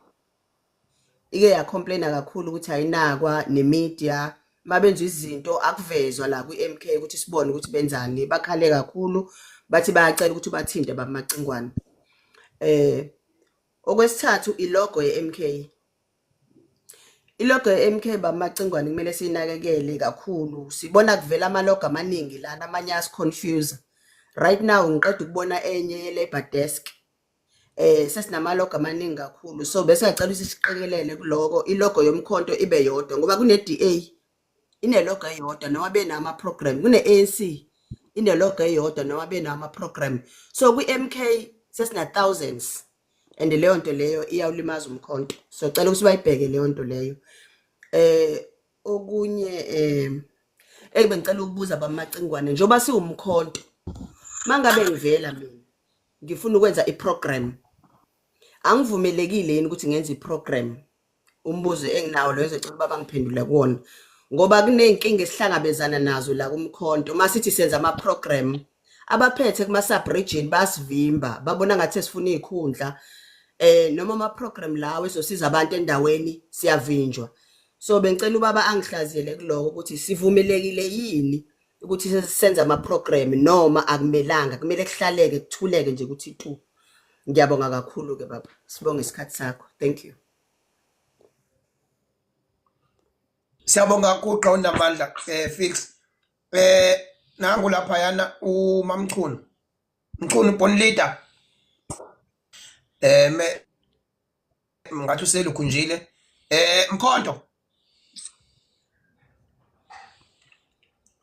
S4: ike yacomplaina kakhulu ukuthi ayinakwa nemedia mabenza izinto akuvezwa la kwi-MK ukuthi sibone ukuthi benzani bakhale kakhulu bathi bayacela ukuthi bathinte bamacingwane. Okwesithathu ilogo ye-MK. Ilogo ye-MK bamacingwane kumele siyinakekele kakhulu. Sibona kuvela amalogo amaningi lana amanye ayasiconfuse. Right now ngiqeda ukubona enye ye-Labour Desk. Sesinamalogo amaningi kakhulu so bese ngiyacela ukuthi siqikelele kuloko ilogo yomkhonto ibe yodwa ngoba kune-DA inelogo eyodwa noma benama program, kune-ANC inelogo eyodwa noma benama program. So kwi-MK sesina thousands and leyo nto leyo iyawulimaza umkhonto. So cela ukuthi bayibheke leyo nto leyo. Okunye Engibengicela ukubuza bamacingwane njengoba siwumkhonto. Mangabe ngivela mina ngifuna ukwenza iprogram. Angivumelekile yini ukuthi ngenze iprogram? Umbuzo enginawo lo ngizocela ubaba ngiphendule kuwona. Ngoba kuney'nkinga esihlangabezana nazo la kumkhonto. Uma sithi senza ama-program, abaphethe kuma-sub region bayasivimba, babona ngathi sesifuna iy'khundla. Noma ama-program lawo ezosiza abantu endaweni siyavinjwa. So bengicela ubaba angihlaziyele kuloko ukuthi sivumelekile yini ukuthi senze ama-program noma akumelanga, kumele kuhlaleke kuthuleke nje ukuthi tu. Ngiyabonga kakhulu-ke baba, sibonge isikhathi sakho. Thank you.
S1: Siyabonga kakhulu xa unamandla fix. Nangu lapha yana uMamchunu. Mchunu born leader. Me ngathi uselukhunjile. Mkhonto.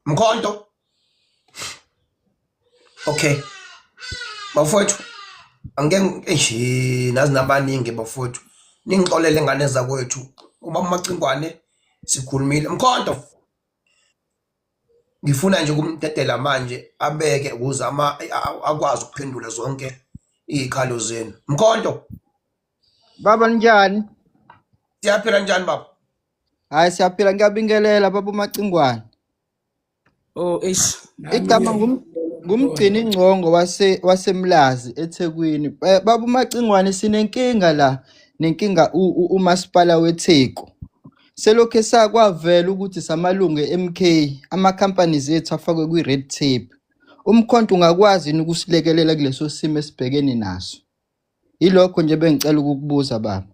S1: Mkhonto. Okay. Bafowethu angeke eish nazi nabaningi bafowethu. Ningixolele ngane zakwethu. Uba uMacingwane sikhulumile. Mkhonto. Ngifuna nje ukumdedela manje abeke ukuze ama akwazi ukuphendula zonke izikhalo zenu. Mkhonto.
S5: Baba njani?
S1: Siyaphila njani baba?
S5: Hayi siyaphila, ngiyabingelela baba uMacingwane.
S6: Oh, eish.
S5: Igama ngumgcini Ngcongo waseMlazi eThekwini. Baba uMacingwane sinenkinga la, nenkinga umasipala weTheku. Selokhu esakwavela ukuthi samalungu e-MK, ama-companies ethu afakwe kwi-red tape. Umkhonto ungakwazi yini ukusilekelela kuleso simo esibhekene naso? Yilokho nje bengicela ukukubuza baba.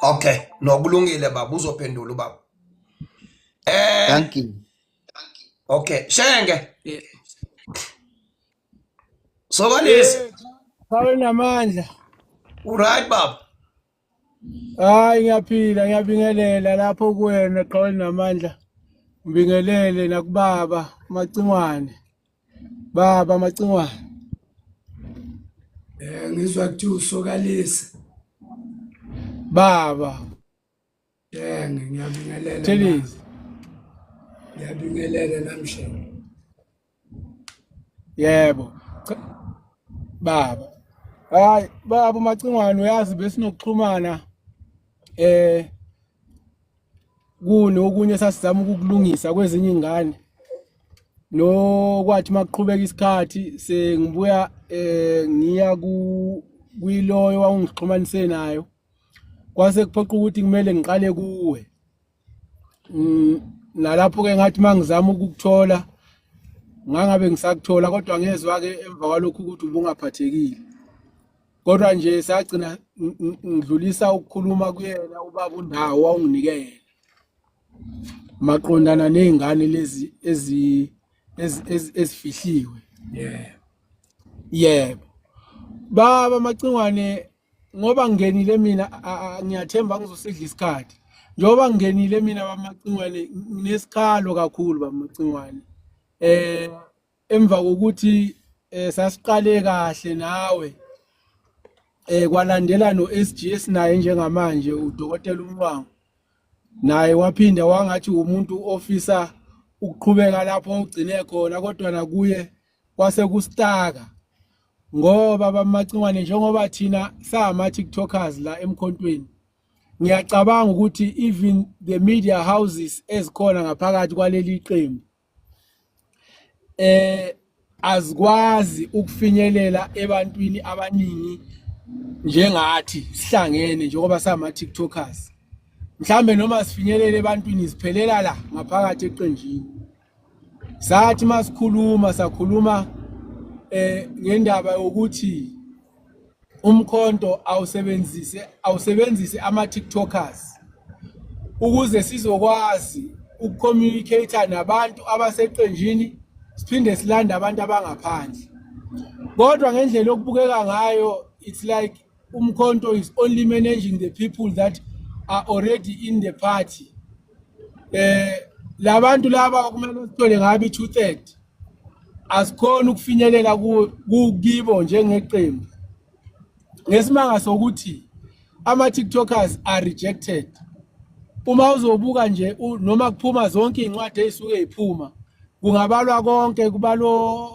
S1: Okay, nokulungile baba, uzophendula ubaba.
S5: Thank you.
S1: Okay, Shenge. Sokalisa.
S7: Hawu namandla.
S1: Uright baba.
S7: Hayi ngiyaphila, ngiyabingelela lapho kuwena Qhawe namandla. Ngibingelele nakubaba Macingwane. Baba Macingwane.
S2: Ngizwa kuthiwa usokalisa.
S7: Baba.
S2: Shenge ngiyabingelela.
S7: Thelezi.
S2: Ngiyabingelela namhlanje.
S7: Yebo. Baba. Hayi baba uMacingwane uyazi besinokuxhumana kunokunye sasizama ukukulungisa kwezinye ingane. Nokwathi makuqhubeka isikhathi sengibuya ngiya ku kuyiloyo wawungixhumanise nayo. Kwase kuphoqa ukuthi kumele ngiqale kuwe. Nalapho ke ngathi mangizama ukukuthola ngangabe ngisakuthola, kodwa ngezwa ke emva kwalokhu ukuthi ubungaphathekile. Kodwa nje sagcina ngidlulisa ukukhuluma kuyena ubaba uNdawo wawunginikela maqondana nezingane lezi ezifihliwe.
S2: Yeah.
S7: Yebo. Baba Macingwane, ngoba ngingenile mina ngiyathemba ngizosidla isikhathi. Njengoba ngingenile mina baba Macingwane nginesikhalo kakhulu baba Macingwane. Emva kokuthi sasiqale kahle nawe kwalandela no SGS naye njengamanje uDokotela uMncwango naye waphinda wangathi umuntu ofisa ukuqhubeka lapho ugcine khona, kodwa nakuye kwase kustaka ngoba bamacingwane njengoba thina sama TikTokers la emkhontweni. Ngiyacabanga ukuthi even the media houses ezikhona ngaphakathi kwaleli qembu azikwazi ukufinyelela ebantwini abaningi njengathi sihlangene njengoba sama TikTokers. Mhlambe noma sifinyelele ebantwini siphelela la ngaphakathi eqenjini. Sathi masikhuluma sakhuluma ngendaba yokuthi umkhonto awusebenzise ama TikTokers ukuze sizokwazi ukucommunicate nabantu abaseqenjini, siphinde silande abantu abangaphandle. Kodwa ngendlela okubukeka ngayo it's like umkhonto is only managing the people that are already in the party. Labantu laba kumele sithole ngabe 2/3 asikhona ukufinyelela kukibo njengeqembu, ngesimanga sokuthi ama TikTokers are rejected. Uma uzobuka nje noma kuphuma zonke izincwadi ezisuke ziphuma kungabalwa konke kubalwa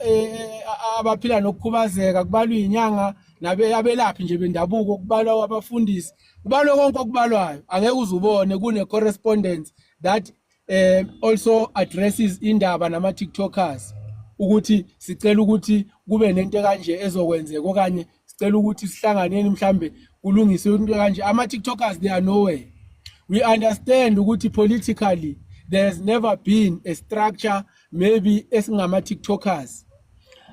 S7: e, e, abaphila nokukhubazeka kubalwa izinyanga nabe abelaphi nje bendabuko kubalwa abafundisi kubalwa konke okubalwayo angeke uzubone kune correspondence that eh also addresses indaba nama TikTokers ukuthi sicela ukuthi kube nento kanje ezokwenzeka okanye sicela ukuthi sihlanganeni mhlambe kulungiswe into kanje. Ama TikTokers, they are nowhere. We understand ukuthi politically there has never been a structure maybe esingama TikTokers.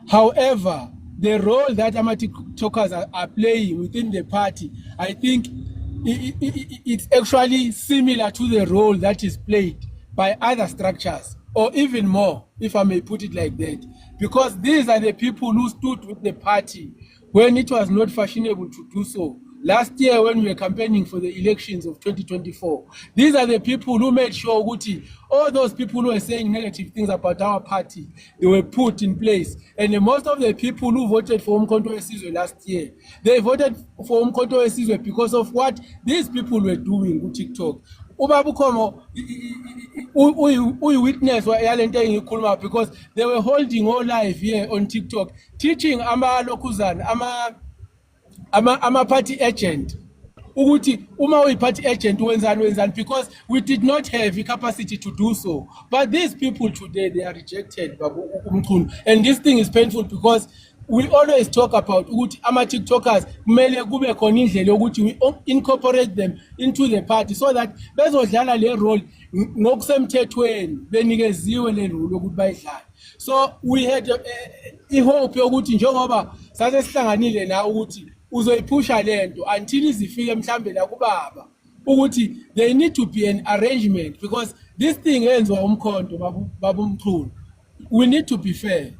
S7: However, the role that ama TikTokers are playing within the party, I think it's actually similar to the role that is played by other structures, or even more, if I may put it like that, because these are the people who stood with the party when it was not fashionable to do so. Last year when we were campaigning for the elections of 2024, these are the people who made sure ukuthi all those people who were saying negative things about our party, they were put in place. And most of the people who voted for Umkhonto weSizwe last year, they voted for Umkhonto weSizwe because of what these people were doing ku-TikTok. Ubaba uKhomo uyi-witness yalento engiyikhuluma, because they were holding all live here on TikTok, teaching amalokhuzana ama-party agent ukuthi uma uyi-party agent wenzani wenzani, because we did not have the capacity to do so. But these people today, they are rejected, babu uMchunu, and this thing is painful because we always talk about ukuthi ama-TikTokers kumele kube khona indlela yokuthi we incorporate them into the party so that bezodlala le role ngokusemthethweni, benikeziwe le role yokuthi bayidlale. So we had i-hope yokuthi njengoba sase sihlanganile na ukuthi uzoyiphusha lento until izifike mhlambe la kubaba ukuthi there need to be an arrangement, because this thing yenziwa uMkhonto, babu Mchunu, we need to be fair.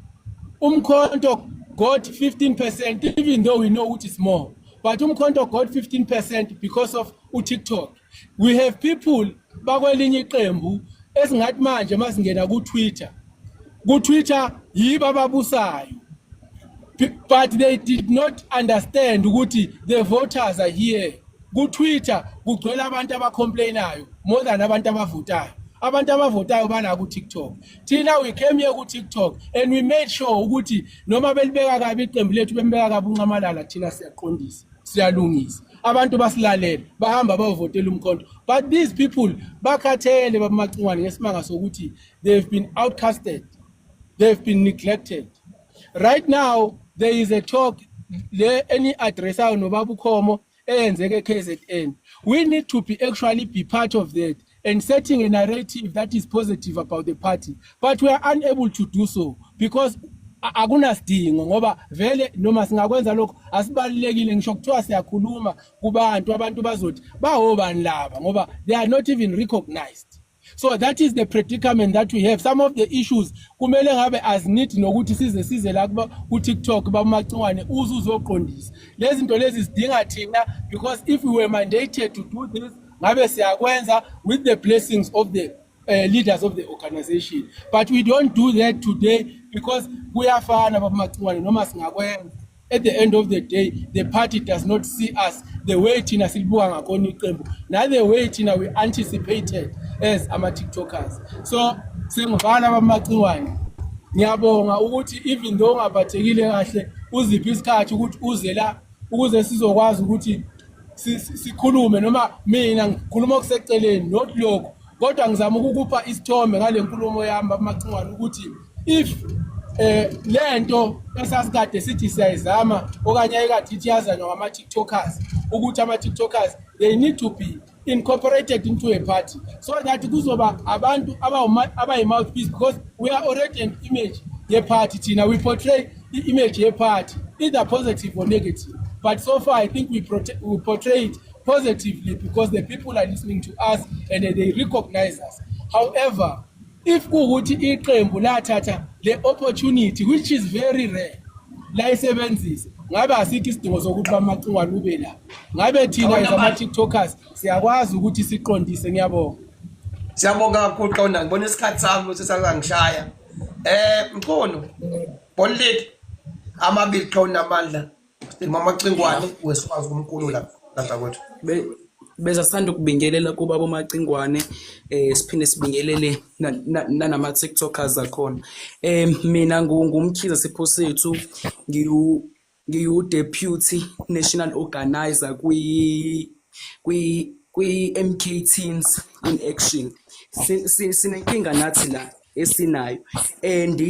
S7: Umkhonto got 15%, even though we know ukuthi it's more, but uMkhonto got 15% because of uTikTok. We have people bakwelinye iqembu esingathi manje masingena ku-Twitter, ku-Twitter yibo ababusayo, but they did not understand ukuthi the voters are here. Ku-Twitter kugcwele abantu abacomplainayo more than abantu abavotayo. Abantu abavotayo bala ku-TikTok. Thina we came here ku-TikTok and we made sure ukuthi noma belibeka kabi iqembu lethu, bembeka kabi uNxamalala, thina siyaqondisa, siyalungisa, abantu basilalela, bahamba bayovotela uMkhonto. But these people bakhathele, baMacingwane, ngesimanga sokuthi they've been outcasted, they've been neglected. Right now there is a talk le any addressayo nobaba uKhomo eyenzeke e-KZN. We need to be actually be part of that and setting a narrative that is positive about the party, but we are unable to do so because akunasidingo, ngoba vele noma singakwenza lokho asibalulekile. Ngisho kuthiwa siyakhuluma kubantu, abantu bazothi bawobani laba, ngoba they are not even recognized. So that is the predicament that we have. Some of the issues kumele ngabe azinidi nokuthi size la kuba ku-TikTok, baMacingwane, uze uzoqondisa lezi zinto lezi zidinga thina, because if we were mandated to do this, ngabe siyakwenza with the blessings of the leaders of the organization. But we don't do that today because kuyafana, baMacingwane, noma singakwenza, at the end of the day the party does not see us the way thina silibuka ngakhona iqembu, na the way thina we anticipated as ama-TikTokers. So sengivala, baMacingwane. Ngiyabonga ukuthi even though ungaphathekile kahle, uziphi isikhathi ukuthi uze la ukuze sizokwazi ukuthi sikhulume. Noma mina ngikhuluma okuseceleni, not lokho, kodwa ngizama ukukupha isithombe ngale nkulumo yami, baMacingwane, ukuthi if lento esasikade sithi siyayizama okanye ayikade ithi yazanywa ngama-TikTokers, ukuthi ama-TikTokers, they need to be incorporated into a party so that kuzoba abantu abayi-mouthpiece, because we are already an image ye-party. Thina we portray i-image ye-party, either positive or negative, but so far I think we portray it positively because the people are listening to us and they recognize us. However, if kuwukuthi iqembu lathatha le opportunity, which is very rare, layisebenzisa, ngabe asikho isidingo sokuthi baMacingwane ube la, ngabe thina as ama-TikTokers siyakwazi ukuthi siqondise. Ngiyabonga.
S1: Siyabonga kakhulu, Qonda. Ngibona isikhathi sami sesangishaya. Mchunu. Bonlit amabili Qonda amandla. Mama Cingwane weswazi kumkhulu la lapha kwethu.
S6: Be Beza sithanda ukubingelela kubaba uMacingwane, siphinde sibingelele nanama TikTokers akhona. Mina nguMkhize Siphosethu, ngiyu deputy national organizer kwi MK Teens in Action. Sinenkinga nathi la esinayo and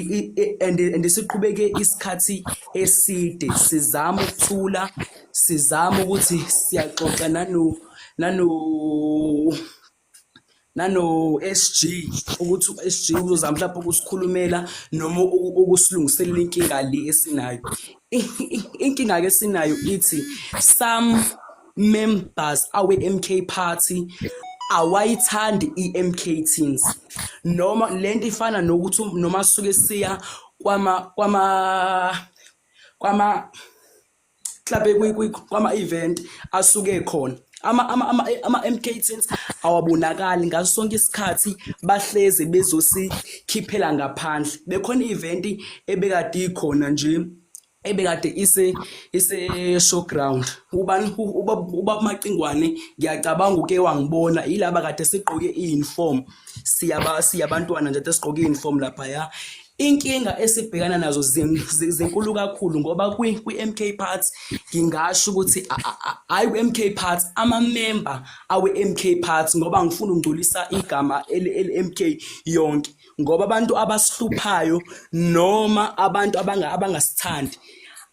S6: siqhubeke isikhathi eside sizama ukuthula, sizama ukuthi siyaxoxa nano SG ukuthi u-SG uzozama mhlawumbe ukusikhulumela noma ukusilungiselela inkinga le esinayo. Inkinga ke esinayo ithi some members awe MK party awayithandi i-MK Teens, noma lento ifana nokuthi noma suke siya kwama mhlawumbe kwama event asuke khona ama MK Teens awabonakali ngaso sonke isikhathi, bahleze bezosikhiphela ngaphandle. Bekhona i-event ebekade ikhona nje ebekade ise showground, ubani, ubaba Macingwane, ngiyacabanga uke wangibona, yilaba kade sigqoke i-uniform, siyaba siyabantwana nje esigqoke i-uniform laphaya. Inkinga esibhekana nazo zinkulu kakhulu ngoba kwi MK Party, ngingasho ukuthi hayi ku MK Party, ama member awe MK Party, ngoba ngifuna ukungcolisa igama ele MK yonke, ngoba abantu abasihluphayo noma abantu abangasithandi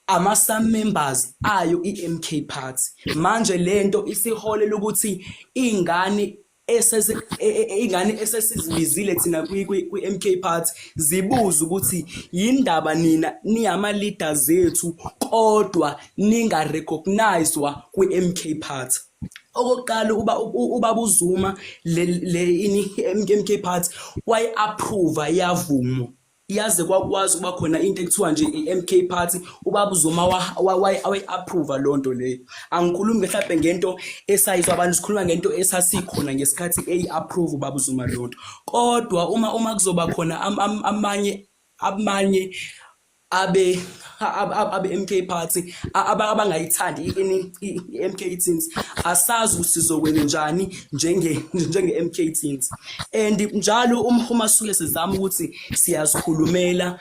S6: ama some members ayo iMK Party. Manje lento isiholela ukuthi ingane esesizibizile thina kwi MK Party zibuza ukuthi yindaba nina niyama leaders zethu kodwa ninga recognizwa kwi MK Party. Okokuqala, uba ubaba uZuma le ini MK Party wayi approve, yavuma, yaze kwakwazi ukuba khona into ekuthiwa nje i-MK Party. Ubaba uZuma wayi-approve loo nto leyo. Angikhulumi mhlawumbe ngento esayizwa abantu, sikhuluma ngento esasikhona ngesikhathi eyi-approve ubaba uZuma leyo nto. Kodwa uma kuzoba khona amanye abe MK Party abangayithandi i-MK Teens, asazi ukuthi sizokwenza njani njenge MK Teens. And njalo uma suke sizama ukuthi siyazikhulumela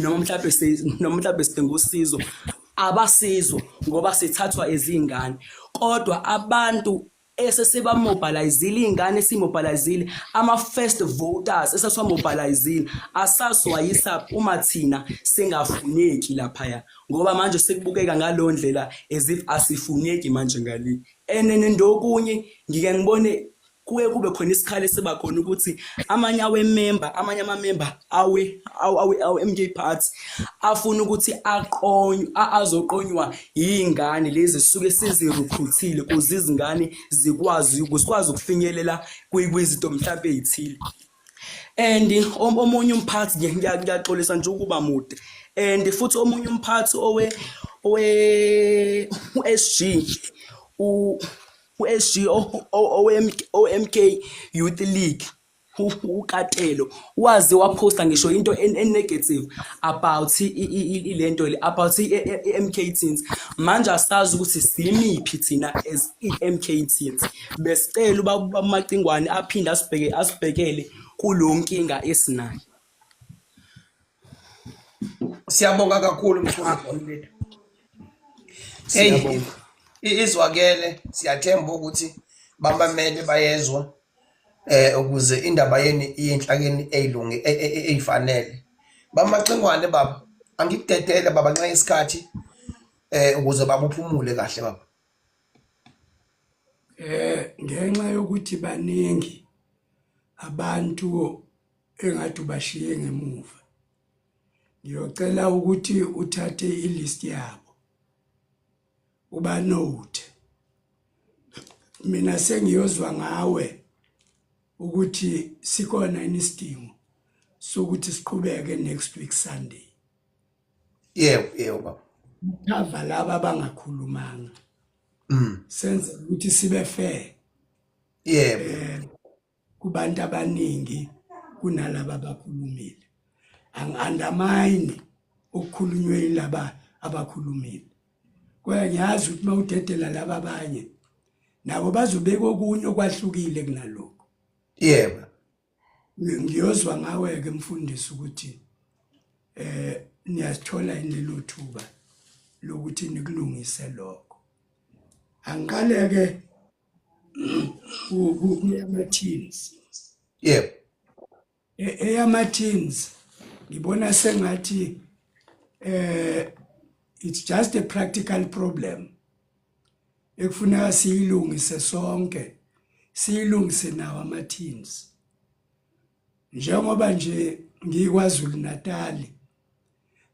S6: noma mhlawumbe sidinga usizo, abasizwa ngoba sithathwa ezingane. Kodwa abantu esesibamobilizile, iy'ngane esimobilizile, ama-first voters esesiwamobilizile, asasiwayisa uma thina singafuneki laphaya, ngoba manje sekubukeka ngaleyo ndlela as if asifuneki manje ngale. And ndokunye ngike ngibone kuye kube khona isikhalo esiba khona ukuthi amanye awemember, amanye amamember awe MK Party afuna ukuthi aqonywe, azoqonywa yingane lezi sisuke sizirecruitile ukuze izingane zikwazi ukufinyelela kwizinto mhlawumbe ezithile. And omunye umphathi, ngiyaxolisa nje ukuba mude, and futhi omunye umphathi owe uSG, u-SG oMK Youth League, uKatelo, waze waphosta ngisho into e-negative about ilento le, about i-MK Teens. Manje asazi ukuthi simiphi thina as i-MK Teens. Besicela ubaba Macingwane aphinde asibheke, asibhekele kulo nkinga esinayo.
S1: Siyabonga kakhulu, Mchunu. Hey.
S6: Siyabonga.
S1: Izwakele, siyathemba ukuthi bamamele, bayezwa ukuze indaba yenu iye enhlakeni eyilungi eyifanele. BaMacingwane, baba, angikudedele baba nxa isikhathi ukuze baba uphumule kahle, baba.
S2: Ngenxa yokuthi baningi abantu engathi ubashiye ngemuva, ngiyocela ukuthi uthathe ilist yabo ubanote. Mina sengiyozwa ngawe ukuthi sikhona yini isidingo sokuthi siqhubeke next week Sunday.
S1: Yebo, baba.
S2: Cover laba abangakhulumanga, senze ukuthi sibe fair kubantu abaningi kunalaba abakhulumile. Angi-undermine okukhulunywe yilaba abakhulumile, kodwa ngiyazi ukuthi uma udedela laba abanye. Nabo bazobeka okunye okwahlukile kunalokho.
S1: Yebo.
S2: Ngiyozwa ngawe ke mfundisi ukuthi eh niyasithola yini lelo thuba lokuthi nikulungise lokho. Angiqale ke kuyama-teens.
S1: Yebo.
S2: Eyama-teens ngibona sengathi eh it's just a practical problem ekufuneka siyilungise sonke, siyilungise nawo ama-teens. Njengoba nje ngikwaZulu Natal,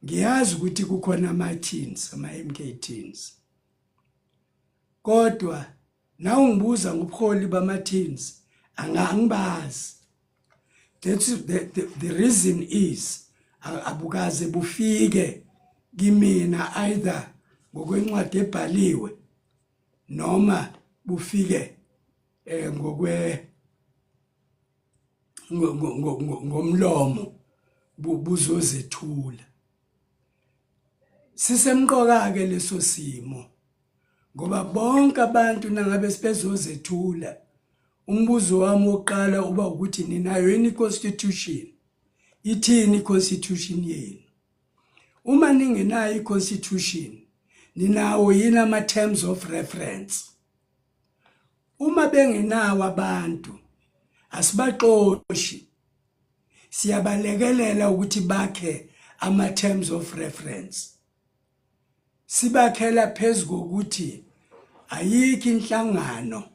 S2: ngiyazi ukuthi kukhona ama-teens, ama-MK teens, kodwa nawungibuza ngobuholi bama-teens angibazi. That's the reason is abukaze bufike kimina either ngokwencwadi ebhaliwe noma bufike ngokwe ngomlomo buzozethula. Sisemqoka ke leso simo ngoba bonke abantu nangabe sibezozethula, umbuzo wami wokuqala uba ukuthi ninayo yini i-constitution, ithini i-constitution yenu? Uma ningenayo i-constitution, ninawo yini ama-terms of reference? Uma bengenawo abantu, asibaxoshi, siyabalekelela ukuthi bakhe ama-terms of reference. Sibakhela phezu kokuthi ayikho inhlangano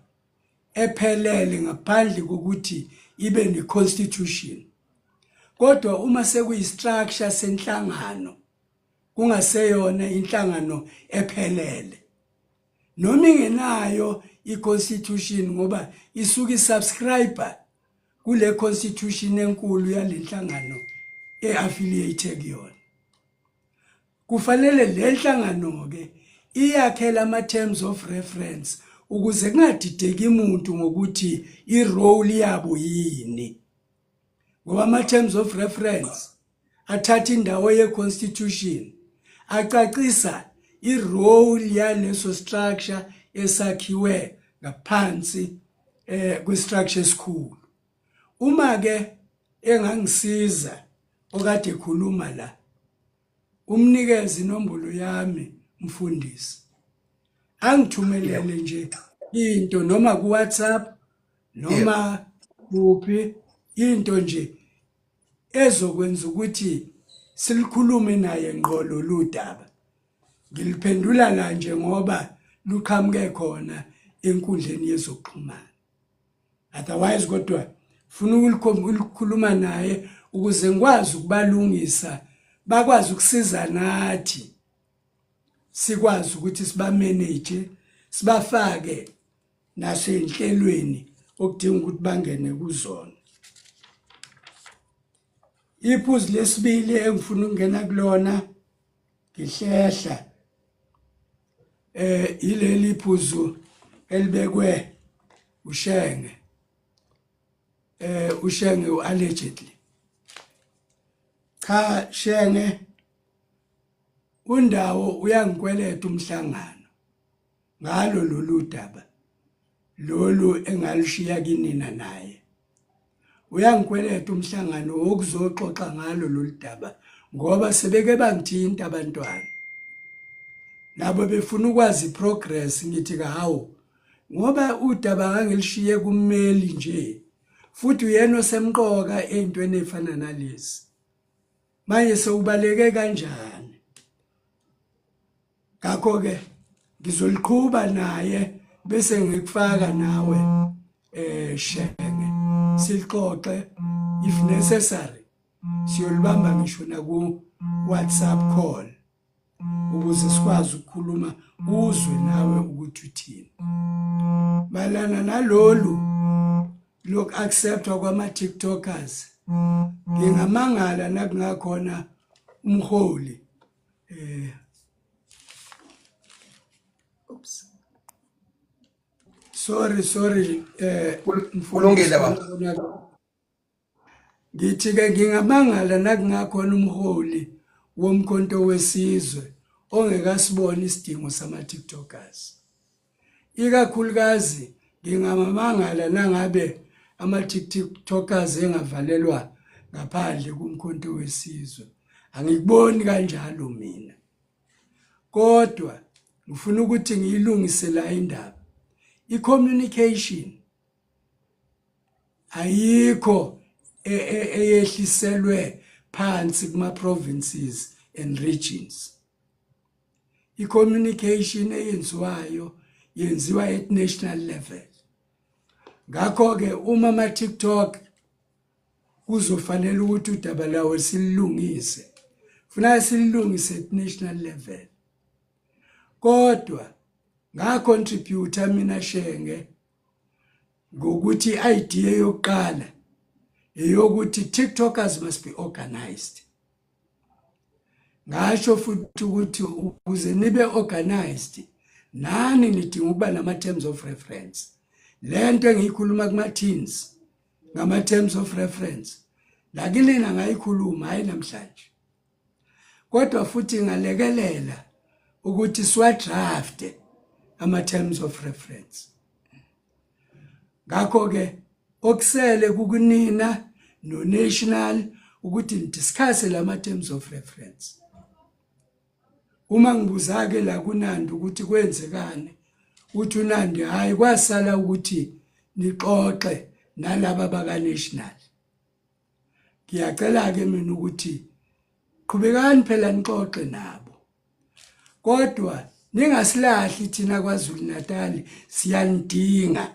S2: ephelele ngaphandle kokuthi ibe ne-constitution. Kodwa uma sekuyi-structure senhlangano, kungaseyona inhlangano ephelele noma ingenayo i-constitution, ngoba isuke isubscriber kule constitution enkulu yalenhlangano e-affiliate kuyona. Kufanele le nhlangano ke iyakhela ama terms of reference ukuze kungadideki umuntu ngokuthi i-role yabo yini, ngoba ama terms of reference athatha indawo ye-constitution, acacisa i-role yaleso structure esakhiwe ngaphansi kwe-structure esikhulu. Uma ke engangisiza okade ekhuluma la, umnikeze inombolo yami mfundisi, angithumelele nje into noma ku WhatsApp noma kuphi, into nje ezokwenza ukuthi silikhulume naye ngqo lolu daba. Ngiliphendula la nje ngoba luqhamuke khona enkundleni yezokuxhumana, otherwise kodwa funa ukulikhuluma naye ukuze ngikwazi ukubalungisa, bakwazi ukusiza nathi, sikwazi ukuthi sibamanage, sibafake nasey'nhlelweni okudinga ukuthi bangene kuzona. Iphuzu lesibili engifuna ukungena kulona ngihlehla ileli phuzu elibekwe uShenge, uShenge allegedly. Cha Shenge, undawo uyangikweleta umhlangano ngalo lolu daba lolu engalushiya kinina naye. Uyangikweleta umhlangano wokuzoxoxa ngalo lolu daba ngoba sebeke bangithinta abantwana nabo befuna ukwazi iprogress. Ngithi hawu, ngoba udaba ngangilishiye kummeli nje, futhi uyena osemqoka ey'ntweni ey'fana nalezi, manje sewubaleke kanjani? Ngakho-ke ngizoliqhuba naye bese ngikufaka nawe Shenge, silixoxe. If necessary siyolibamba ngisho naku WhatsApp call ukuze sikwazi ukukhuluma, uzwe nawe ukuthi uthini mayelana nalolu loku acceptwa kwama TikTokers. Ngingamangala nakungakhona umholi
S4: Oops.
S2: Sorry, sorry.
S1: Kulungile baba.
S2: Ngithi ke ngingamangala nakungakhona umholi woMkhonto weSizwe ongekasibona isidingo sama TikTokers. Ikakhulukazi ngingamamangala nangabe ama-TikTokers engavalelwa ngaphandle kuMkhonto weSizwe. Angikuboni kanjalo mina. Kodwa ngifuna ukuthi ngiyilungise la indaba. I-communication ayikho e, e, eyehliselwe phansi kuma-provinces and regions. I-communication eyenziwayo yenziwa at national level. Ngakho-ke uma ama-TikTok kuzofanele ukuthi udaba lawo silulungise, funeka silulungise at national level. Kodwa ngacontributor mina Shenge ngokuthi i-idea yokuqala eyokuthi TikTokers must be organized. Ngasho futhi ukuthi ukuze nibe organized nani nidinga ukuba nama terms of reference. Lento engiyikhuluma kuma teens ngama terms of reference la kinina ngayikhuluma hayi namhlanje. Kodwa futhi ngalekelela ukuthi siwa draft ama terms of reference. Ngakho ke okusele kukunina no national ukuthi nidiscuss lama terms of reference. Uma ngibuza ke la kuNandi ukuthi kwenzekani uthi uNandi hayi kwasala ukuthi nixoxe nalaba baka national. Ngiyacela ke mina ukuthi qhubekani phela nixoxe nabo. Kodwa ningasilahli thina kwaZulu Natal siyanidinga.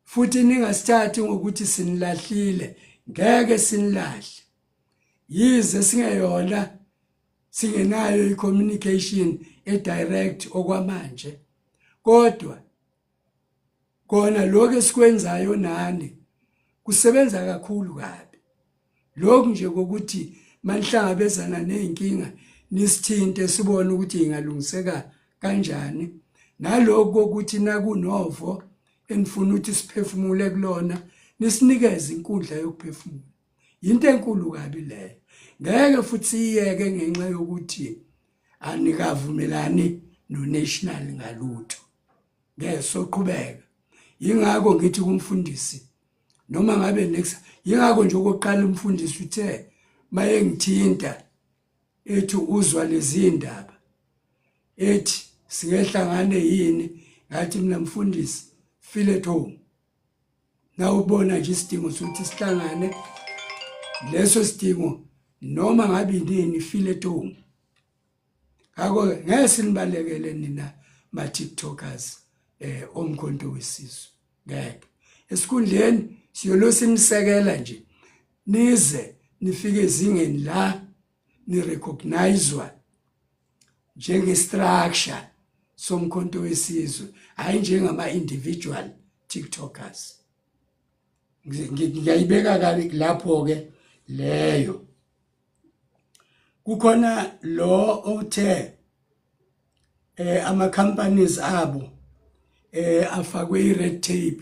S2: Futhi ningasithathi ngokuthi sinilahlile, ngeke sinilahle. Yize singeyona singenayo i-communication e-direct okwamanje. Kodwa kona lokho esikwenzayo nani kusebenza kakhulu kabi. Lokhu nje kokuthi manihlangabezana nezinkinga nisithinte sibone ukuthi ingalungiseka kanjani nalokhu kokuthi nakunovo enifuna ukuthi siphefumule kulona nisinikeze inkundla yokuphefumula. Yinto enkulu kabi leyo. Ngeke futhi siyiyeke ngenxa yokuthi anikavumelani no-national ngalutho. Ngeke soqhubeka. Yingakho ngithi kumfundisi noma ngabe next yingakho nje okokuqala umfundisi uthe mayengithinta ethi uzwa lezi ndaba ethi singehlangane yini ngathi mina mfundisi feel at home nawubona nje isidingo sokuthi sihlangane leso sidingo noma ngabe inini feel at home. Ngakho ngeke sinibalekele nina ma TikTokers omkhonto wesizwe ngeke. Esikhundleni siyolo sinisekela nje nize nifike ezingeni la ni recognizwa njenge structure somkhonto wesizwe hayi njengama individual TikTokers. Ngiyayibeka lapho ke leyo. Kukhona lo othe ama companies abo afakwe i red tape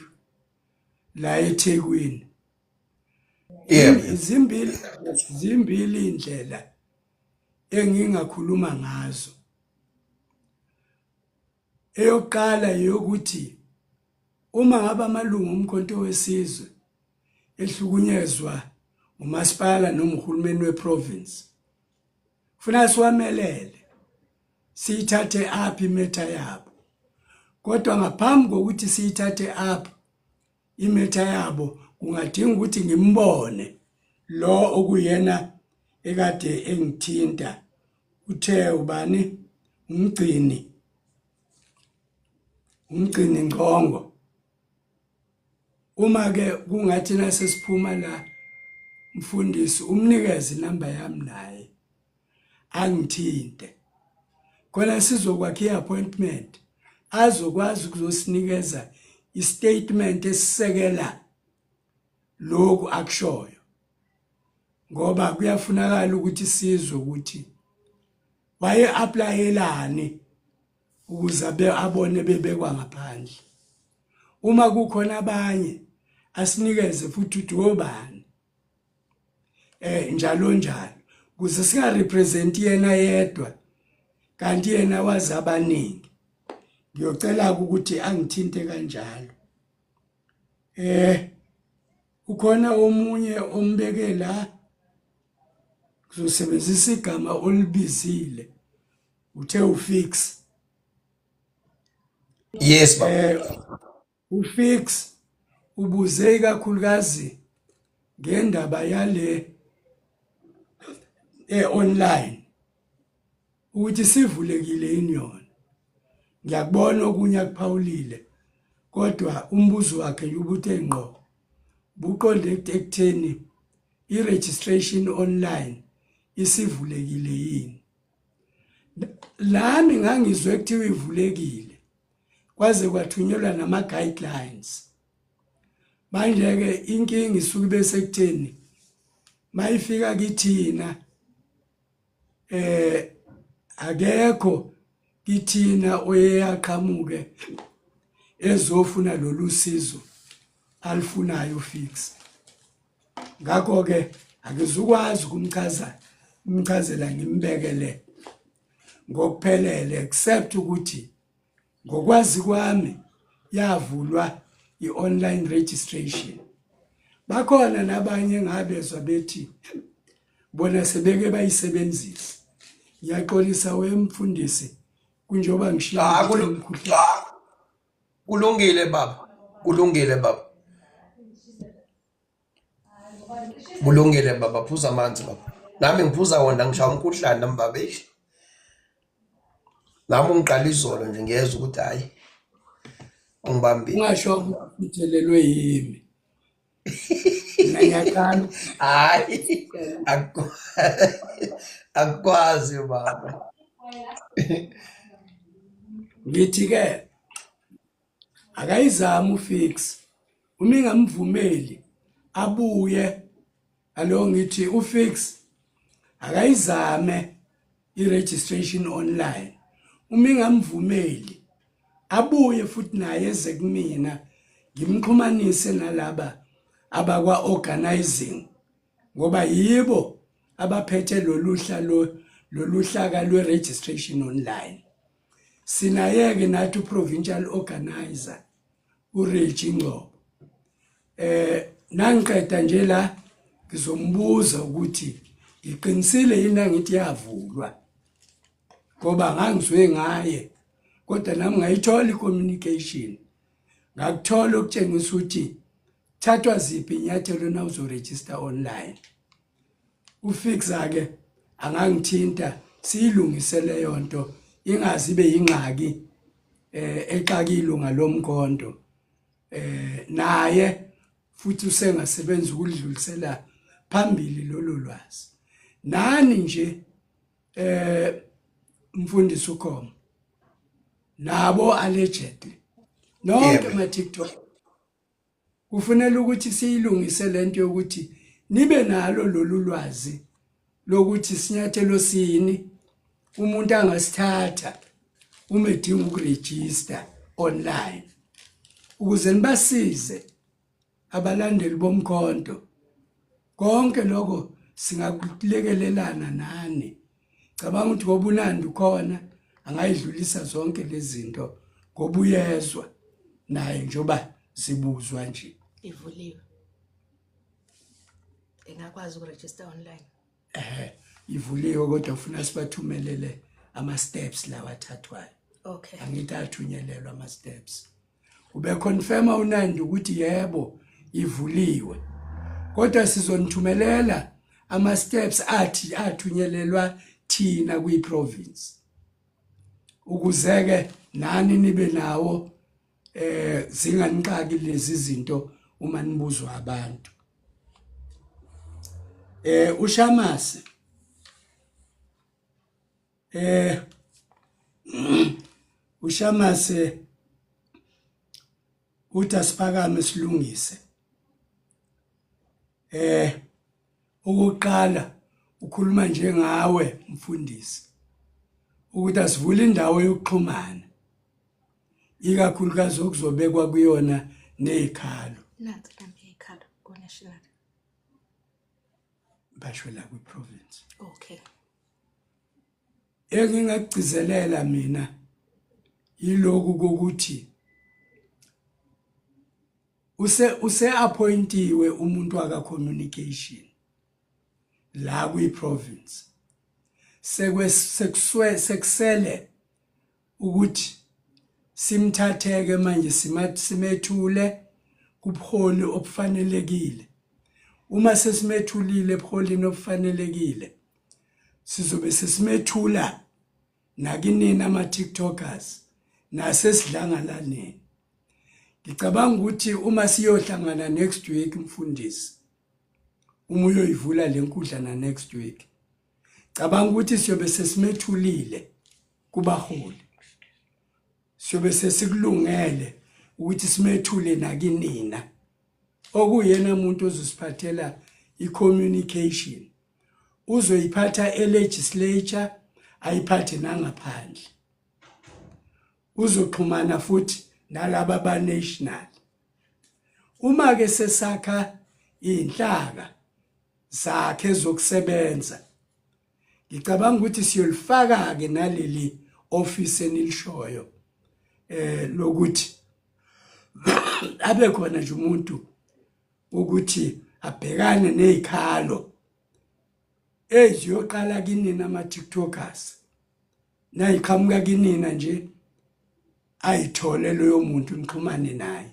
S2: la eThekwini.
S1: Yebo.
S2: Zimbili indlela engingakhuluma ngazo. Eyokuqala eyokuthi uma ngabe amalungu omkhonto wesizwe ehlukunyezwa umasipala noma uhulumeni weprovince kufuna siwamelele siyithathe up imetha yabo. Kodwa ngaphambi kokuthi siyithathe up imetha yabo kungadinga ukuthi ngimbone lo okuyena ekade engithinta uthe ubani umgcini Ngcongo. Uma ke kungathi nasesiphuma la mfundisi umnikeze inamba yami naye angithinte khona sizokwakha i-appointment azokwazi ukuzosinikeza istatement esisekela lokhu akushoyo ngoba kuyafunakala ukuthi sizwe ukuthi waye applyelani ukuze abone bebekwa ngaphandle. Uma kukhona abanye asinikeze futhi ukuthi obani njalo njalo ukuze singarepresent yena yedwa kanti yena wazi abaningi. Ngiyocela ukuthi angithinte kanjalo. Eh ukhona omunye ombeke la ngizosebenzisa igama olibizile uthe ufix.
S1: Yes baba.
S2: Eh ufix ubuze ikakhulukazi ngendaba yale e-online ukuthi sivulekile yini yona. Ngiyakubona okunye akuphawulile kodwa umbuzo wakhe nje ubuthe ngqo buqonde ekutheni i-registration online isivulekile yini. Lami ngangizwe kuthiwa ivulekile kwaze kwathunyelwa nama-guidelines. Manje-ke inkinga isuke ibe sekutheni mayifika kithina eh akekho kithina oyeyaqhamuke ezofuna lolu sizo alifunayo fix. Ngakho ke akizukwazi ukumchaza umchazela ngimbekele ngokuphelele except ukuthi ngokwazi kwami yavulwa i-online registration. Bakhona nabanye engabezwa bethi bona sebeke bayisebenzisa. Ngiyaxolisa wemfundisi kunjengoba ngishilo
S1: Cha
S2: ukuthi umkhuhlane.
S1: Kulungile baba. Kulungile baba. Kulungile baba, phuza amanzi baba. Nami ngiphuza wona ngishaya umkhuhlane nami baba eish. Nami ungiqala izolo nje ngiyezwa ukuthi hayi ungibambile.
S2: Ungasho ukuthi uthelelwe yimi. Mina ngiyaqala.
S1: Hayi akukwazi baba.
S2: Ngithi ke akayizama ufix uma ingamvumeli abuye alo ngithi ufix akayizame i-registration online uma ingamvumeli abuye futhi naye eze kumina ngimxhumanise nalaba abakwa organizing ngoba yibo abaphethe lolu hla lolu hlaka lwe-registration online. Sinayeke nathi uprovincial organizer uReggie Ngcobo. Nangiqeda nje la ngizombuza ukuthi ngiqinisile yini angithi yavulwa ngoba ngangizwe ngaye kodwa nami ngayithola i-communication ngakuthola okutshengisa ukuthi thathwa ziphi inyathelo na uzoregister online. Ufixa ke angangithinta siyilungise leyo nto ingazi ibe yingxaki exaka ilunga lomkhonto naye futhi usengasebenza ukudlulisela phambili lolu lwazi. Nani nje mfundisi uKhomo nabo allegedly nonke ma TikTok kufanele ukuthi siyilungise lento yokuthi nibe nalo lolu lwazi lokuthi sinyathelo sini umuntu angasithatha uma edinga ukuregister online ukuze nibasize abalandeli bomkhonto. Konke lokho singakulekelelana nani. Cabanga ukuthi ngoba uNandi ukhona angayidlulisa zonke lezi zinto ngoba uyezwa naye njengoba zibuzwa nje.
S8: Ivuliwe. Engakwazi ukuregister online.
S2: Ivuliwe kodwa ufuna sibathumelele ama steps lawa athathwayo.
S8: Okay.
S2: Angithi athunyelelwa ama steps. Ube confirma uNandi ukuthi yebo ivuliwe. Kodwa sizonithumelela ama steps athi athunyelelwa thina kwi province. Ukuze ke nani nibe nawo zinganixaki lezi zinto uma nibuzwa abantu. uShamase uShamase uthi asiphakame silungise. Ukuqala ukhuluma njengawe mfundisi ukuthi asivule indawo yokuxhumana ikakhulukazi okuzobekwa kuyona nezikhalo.
S8: Nansi inamba yezikhalo ku national.
S2: Basho la kwi province.
S8: Okay.
S2: Engingakugcizelela mina Yiloku kokuthi use use appointiwe umuntu waka communication la kwi province sekuswe sekusele ukuthi simthatheke manje simethule kubuholi obufanelekile. Uma sesimethulile ebuholini obufanelekile sizobe sesimethula nakinina ama-tiktokers nasesidlangalaneni. Ngicabanga ukuthi uma siyohlangana next week mfundisi, uma uyoyivula le nkundla na next week, cabanga ukuthi siyobe sesimethulile kubaholi, siyobe sesikulungele ukuthi simethule nakinina, okuyena muntu ozosiphathela i-communication, uzoyiphatha e-legislature ayiphathe nangaphandle, uzoxhumana futhi nalaba ba-national. Uma ke sesakha iy'nhlaka zakhe zokusebenza, ngicabanga ukuthi siyolifaka ke naleli office enilishoyo lokuthi abe khona nje umuntu ukuthi abhekane nezikhalo eziyoqala kinina ama TikTokers nayiqhamuka kinina nje ayithole loyo muntu nixhumane naye,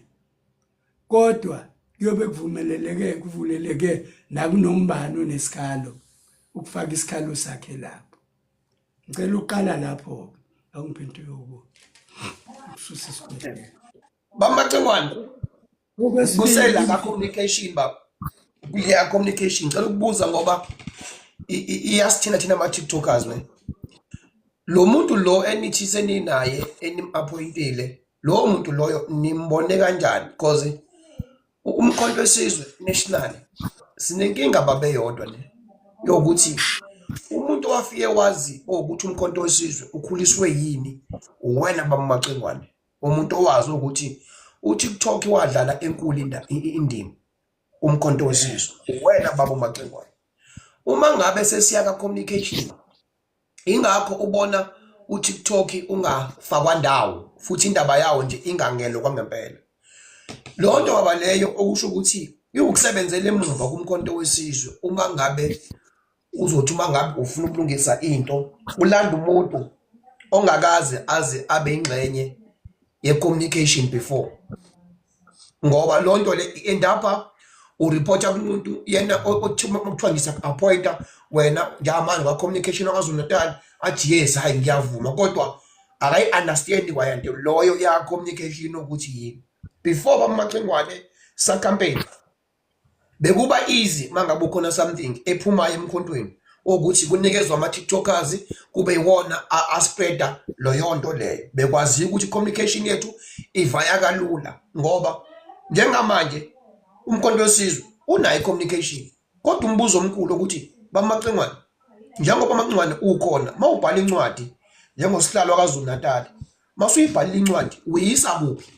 S2: kodwa kuyobe kuvumeleleke kuvuleleke nakunombani onesikhalo ukufaka isikhalo sakhe lapho. Ngicela uqala lapho awungiphe into yoku ukususa isikhwele.
S1: Bamacingwane kusela ka communication baba, kuleya communication ngicela ukubuza ngoba iyasithina thina ama TikTokers ne lo muntu lo enithi seninaye enim-appointile lowo muntu loyo nimbone kanjani? Because uMkhonto weSizwe national sinenkinga babeyodwa ne yokuthi umuntu owafike wazi ukuthi uMkhonto weSizwe ukhuliswe yini uwena bamacingwane, umuntu owazi ukuthi uTikTok wadlala enkulu indima uMkhonto weSizwe uwena baba uMacingwane. Uma ngabe sesiya ka communication, ingakho ubona uTikTok ungafakwa ndawo futhi indaba yawo nje ingangelo kwangempela. Lo nto baba leyo okusho ukuthi iwukusebenzela emuva kuMkhonto weSizwe. Uma ngabe uzothi uma ngabe ufuna ukulungisa into ulanda umuntu ongakaze aze abe ingxenye ye-communication before, ngoba lo nto le endapha ureporta kumuntu yena okuthiwa ngisa-appointa wena njengamanje kwa-communication waKwaZulu Natal, athi yes, hayi ngiyavuma, kodwa akayi-understandi kwayanto loyo ya-communication ukuthi yini. Before bamacingwane sa-campaign bekuba easy mangabe ukhona something ephumayo emkhontweni ukuthi kunikezwa ama-tiktokers kube iwona aspreada loyo nto leyo, bekwaziwa ukuthi i-communication yethu ivaya kalula, ngoba njengamanje uMkhonto weSizwe unayo i-communication, kodwa umbuzo omkhulu ukuthi bamacingwane njengoba amacingwane ukhona, mawubhala incwadi njengosihlalo waKwaZulu Natal, masuyibhalile incwadi uyisa kuphi?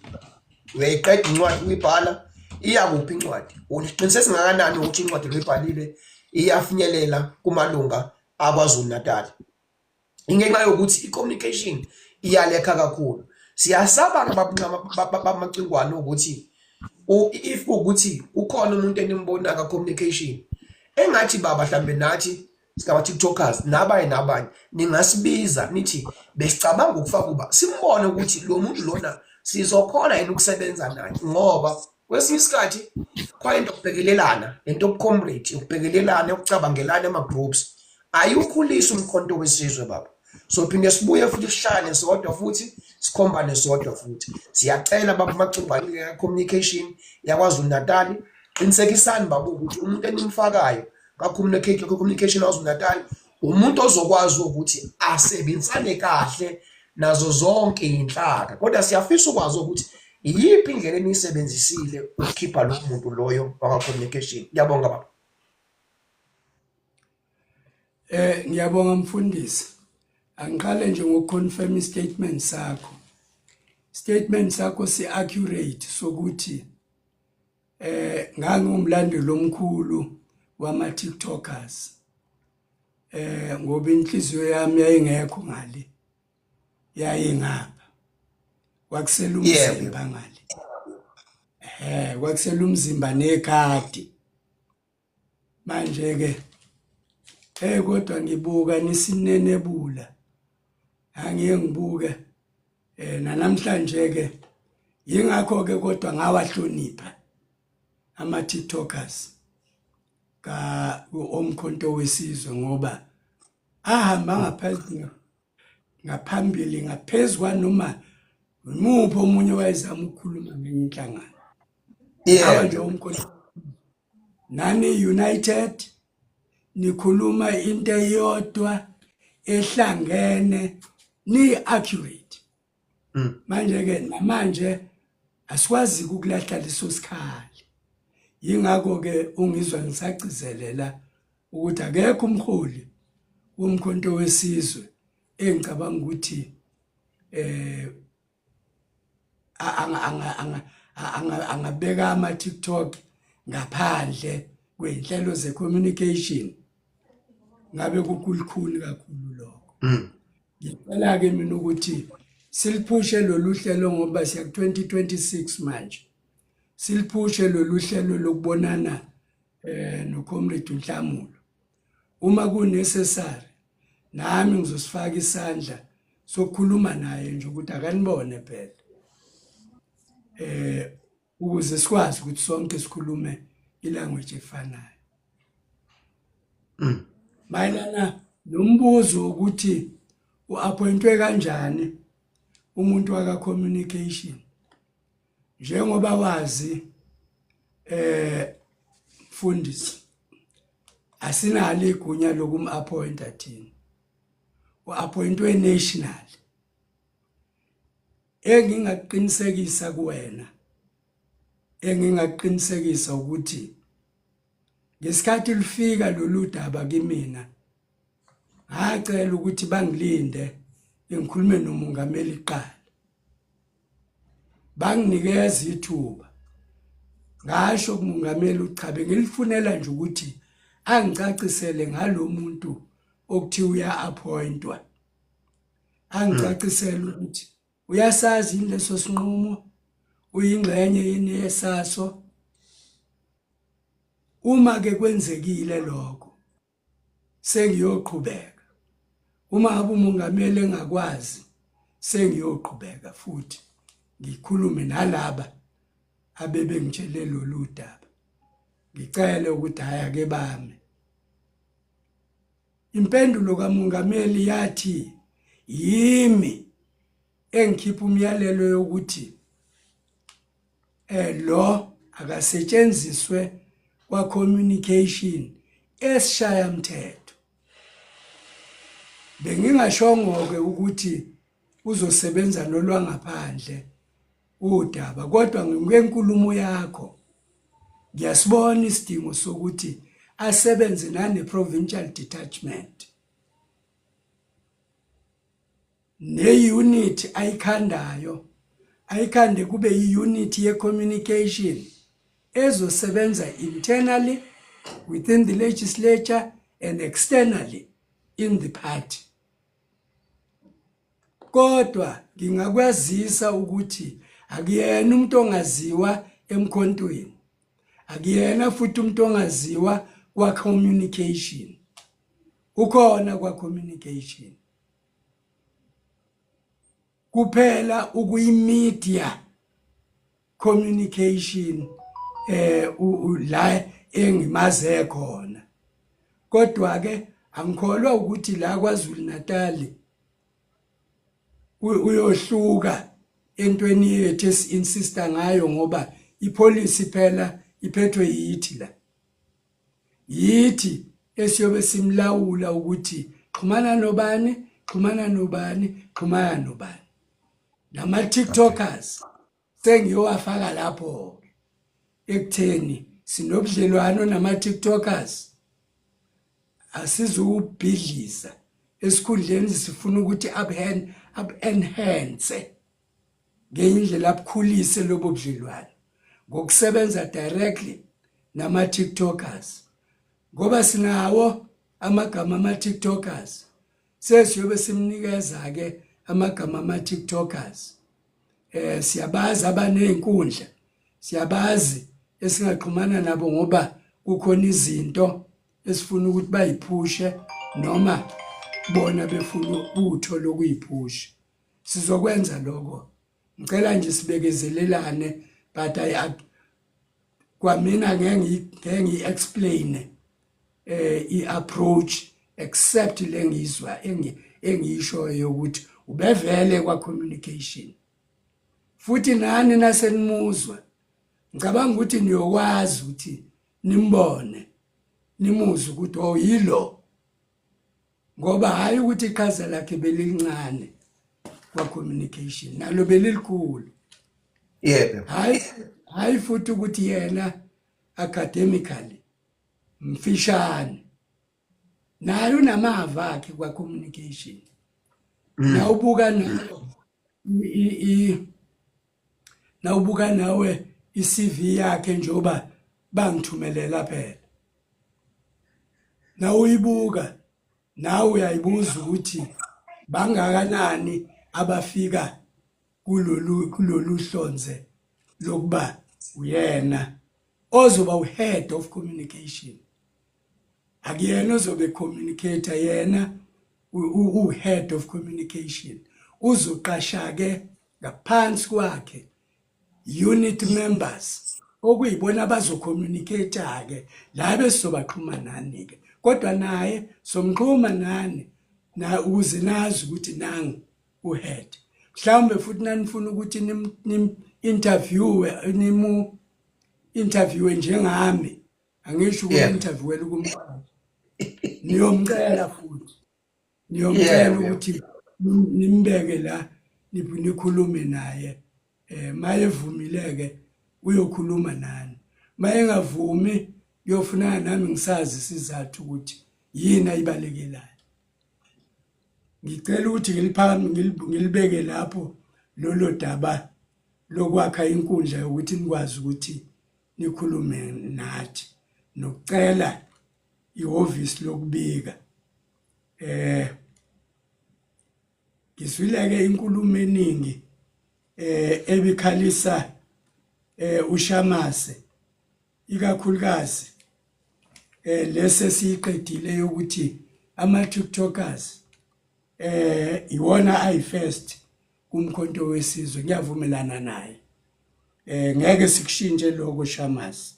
S1: Uyayiqeda incwadi uyibhala, iya kuphi incwadi? Uneqiniseko singakanani ukuthi incwadi loyibhalile iyafinyelela kumalunga aKwaZulu Natal? Ingenxa yokuthi i-communication iyalekha kakhulu. Siyasaba bamacingwane ukuthi if ukuthi ukhona umuntu enimbona ka communication engathi baba mhlambe nathi singama TikTokers nabanye nabanye ningasibiza nithi besicabanga ukufaka uba simbone ukuthi lo muntu lona sizokhona yini ukusebenza naye, ngoba kwesinye isikhathi khona into yokubhekelelana, lento yobucomrade, yokubhekelelana, yokucabangelana ema-groups ayiwukhulisa uMkhonto weSizwe baba. So phinde sibuye futhi sishayane sodwa futhi sikhombane sodwa futhi. Siyacela baba Macingwane communication yaKwaZulu Natal, qinisekisani baba ukuthi umuntu enimfakayo ka-communication waKwaZulu Natal umuntu ozokwazi ukuthi asebenzisane kahle nazo zonke iy'nhlaka, kodwa siyafisa ukwazi ukuthi iyiphi indlela eniyisebenzisile ukukhipha lo muntu loyo waka-communication. Ngiyabonga baba.
S2: Ngiyabonga mfundisi. Angiqale nje ngokuconfirm istatement sakho. Statement sakho si accurate sokuthi ngangumlandeli omkhulu wama TikTokers. Ngoba inhliziyo yami yayingekho ngale. Yayingapha. Kwakusela
S1: Yebo.
S2: umzimba ngale. Eh, kwakusela umzimba nekhadi. Manje ke hey kodwa ngibuka nisinenebula. Angiye ngibuke eh namhlanje ke yingakho ke kodwa ngawahlonipha ama TikTokers ka omkhonto wesizwe ngoba ahamba ngaphansi ngaphambili ngaphezulu kwanoma imuphi omunye wayezama ukukhuluma ngenye inhlangano. Hawa nje umkhonto nani united nikhuluma into eyodwa ehlangene ni accurate. Manje ke namanje asikwazi ukulahla leso sikhali. Yingakho ke ungizwa ngisagcizelela ukuthi akekho umholi womkhonto wesizwe engicabanga ukuthi angabeka ama TikTok ngaphandle kweinhlelo ze communication, ngabe kukulukhuni kakhulu lokho. Ngicela ke mina ukuthi siliphushe lolu hlelo ngoba siya ku 2026 manje. Siliphushe lolu hlelo lokubonana no Comrade Nhlamulo. Uma ku necessary nami ngizosifaka isandla sokukhuluma naye nje ukuthi akanibone phela. Ukuze sikwazi ukuthi sonke sikhulume ilanguage efanayo. Mayelana nombuzo ukuthi uappointwe kanjani umuntu waka communication, njengoba wazi mfundisi asinalo igunya lokumappointa thina, uappointwe national. Engingaqinisekisa kuwena, engingaqinisekisa ukuthi ngesikhathi lufika lolu daba kimina ngacela ukuthi bangilinde ngikhulume nomongameli kuqala, banginikeza ithuba. Ngasho kumongameli cha bengilifunela nje ukuthi angicacisele ngalomuntu okuthiwa uya-appointwa, angicacisele ukuthi uyasazi yini leso sinqumo, uyingxenye yini yesaso. Uma ke kwenzekile lokho sengiyoqhubeka, uma ngabe umongameli engakwazi sengiyoqhubeka futhi ngikhulume nalaba abebengitshele lolu daba, ngicele ukuthi hhayi ake bame. Impendulo kamongameli yathi yimi engikhipha umyalelo yokuthi lo akasetshenziswe kwa communication esishaya mthetho. Bengingashongo ke ukuthi uzosebenza nolwangaphandle udaba, kodwa ngenkulumo yakho ngiyasibona isidingo sokuthi asebenze nane provincial detachment ne-unit ayikhandayo, ayikhande kube i-unit ye-communication ezosebenza internally within the legislature and externally in the party. Kodwa ngingakwazisa ukuthi akuyena umuntu ongaziwa emkhontweni, akuyena futhi umuntu ongaziwa kwa communication, ukhona kwa communication kuphela ukuyimedia communication la engimaze khona. Kodwa ke angikholwa ukuthi la kwaZulu Natal uyohluka entweni yethu esinsista ngayo, ngoba ipolicy phela iphethwe yithi la, yithi esiyobe simlawula ukuthi xhumana nobani, xhumana nobani, xhumana nobani. Nama TikTokers sengiyowafaka lapho ekutheni sinobudlelwano nama TikTokers, asizukubhidliza esikhundleni sifuna ukuthi up enhance ngenye indlela abukhulise lobo budlelwano ngokusebenza directly nama TikTokers, ngoba sinawo amagama ama TikTokers, sesiyobe simnikeza ke amagama ama TikTokers. Eh siyabazi abanezinkundla, siyabazi esingaxhumana nabo ngoba kukhona izinto esifuna ukuthi bayiphushe noma bona befuna utho lokuyiphusha. Sizokwenza lokho. Ngicela nje sibekezelelane but I kwamina ngeke ngeke ngi-explain eh i-approach except lengizwa engiyishoyo ukuthi ubevele kwa communication futhi nani nasenimuzwa ngicabanga ukuthi niyokwazi ukuthi nimbone nimuzwe ukuthi oh yilo ngoba hayi ukuthi iqhaza lakhe belilincane kwa communication nalo belilikhulu.
S1: Yebo.
S2: Hayi hayi futhi ukuthi yena academically mfishane naye unamava akhe kwa communication. Nawubuka nawe i nawubuka nawe iCV yakhe njengoba bangithumelela phela nawuyibuka nawe uyayibuza ukuthi bangakanani abafika kulolu hlonze lokuba uyena ozoba uhead of communication. Akuyena ozobe communicator, yena u-head of communication uzoqasha ke ngaphansi kwakhe unit members okuyibona abazocommunicate ke la besizobaxhuma nani ke, kodwa naye somxhuma nani na ukuze nazi ukuthi nangu uhead. Mhlawumbe futhi nanifuna ukuthi nim interview nimu interview njengami, angisho uku-interviewela ukumqasha, niyomcela futhi niyomcela ukuthi nimbeke la nikhulume naye. Mayevumileke uyokhuluma nani, mayengavumi kuyofunana nami ngisazi isizathu ukuthi yini ayibalekelayo. Ngicela ukuthi ngiliphakame ngilibeke lapho lolo daba lokwakha inkundla yokuthi nikwazi ukuthi nikhulume nathi nokucela ihhovisi lokubika. Ngizwile-ke inkulumo eningi ebikhalisa uShamase, ikakhulukazi lese siyiqedile yokuthi ama TikTokers iwona ayi first kuMkhonto weSizwe. Ngiyavumelana naye, ngeke sikushintshe lokho Shamase.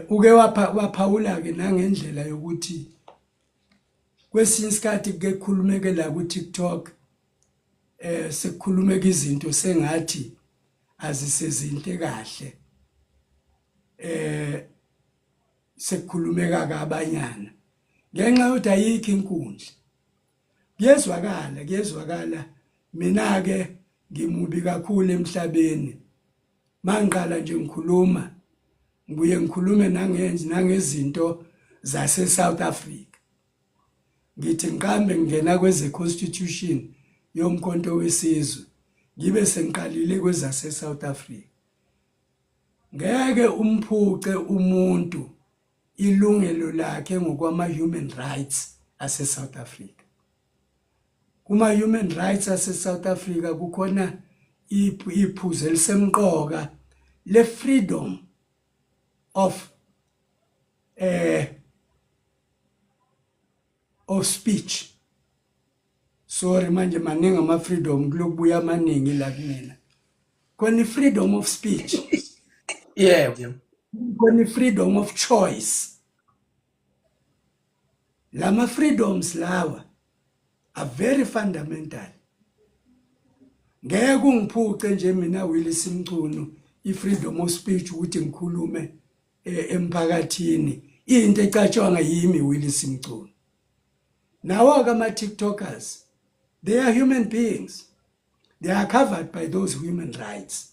S2: Uke waphawula ke nangendlela yokuthi kwesinye isikhathi kuke kukhulumeke la ku TikTok sekukhulumeka izinto sengathi azisezinhle kahle, sekukhulumeka kabanyana ngenxa yokuthi ayikho inkundla. Kuyezwakala, kuyezwakala. Mina ke ngimubi kakhulu emhlabeni, mangiqala nje ngikhuluma ngibuye ngikhulume nangenzi nangezinto zase South Africa. Ngithi ngiqambe ngingena kweze constitution yoMkhonto weSizwe ngibe sengiqalile kwezase South Africa. Ngeke umphuce umuntu ilungelo lakhe ngokwama human rights ase South Africa. Kuma human rights ase South Africa kukhona iphuzu elisemqoka le freedom of of speech. Sorry, manje maningi ama freedom kulokubuya amaningi la kumina. Khona i-freedom of speech,
S1: Yebo.
S2: khona i-freedom of choice. Lama freedoms lawa are very fundamental. Ngeke ungiphuce nje mina Willis Mchunu i-freedom of speech ukuthi ngikhulume emphakathini into ecatshwanga yimi Willis Mchunu. Nawo ke ama TikTokers, they are human beings, they are covered by those human rights.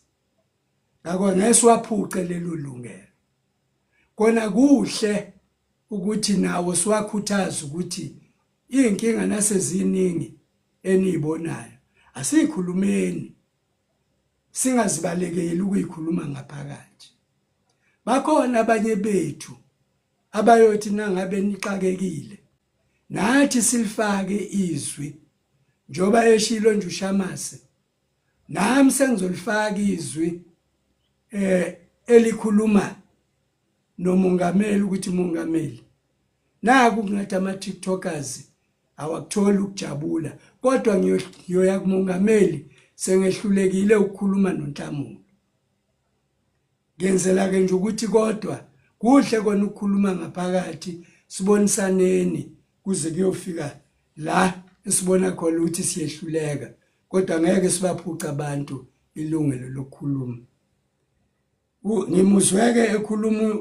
S2: Ngakho ngeke siwaphuce lelo lungelo. Kona kuhle ukuthi nawo siwakhuthaza ukuthi iy'nkinga naseziningi eniyibonayo asiyikhulumeni, singazibalekeli ukuyikhuluma ngaphakathi. Bakhona abanye bethu abayothi nangabe nixakekile nathi silifake izwi, njoba eshilo nje uShamase. Nami sengizolifaka izwi eh elikhuluma nomongameli ukuthi mongameli naku kungathi ama TikTokers awakutholi ukujabula kodwa ngiyoya kumongameli sengehlulekile ukukhuluma noNhlamulo. Ngenzela ke nje ukuthi kodwa kuhle kona ukukhuluma ngaphakathi sibonisaneni kuze kuyofika la esibona khona ukuthi siyehluleka kodwa ngeke sibaphuce abantu ilungelo lokukhuluma. Ngimuzweke ekhuluma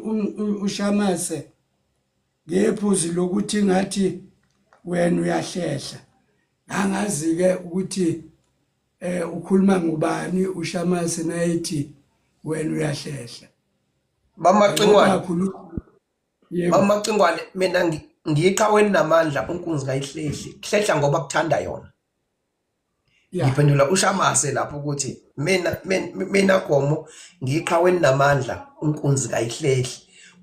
S2: uShamase ngephuzi lokuthi ngathi wena uyahlehla. Angazi-ke ukuthi eh ukhuluma ngubani uShamase nayethi wena uyahlehla.
S1: Bamacingwane. Yebo. Bamacingwane mina ngiyiqhawe elinamandla unkunzi kayihlehli. Kuhlehla ngoba kuthanda yona. Ngiphendula uShamase lapho ukuthi mina mina Gomo ngiyiqhawe elinamandla unkunzi kayihlehli.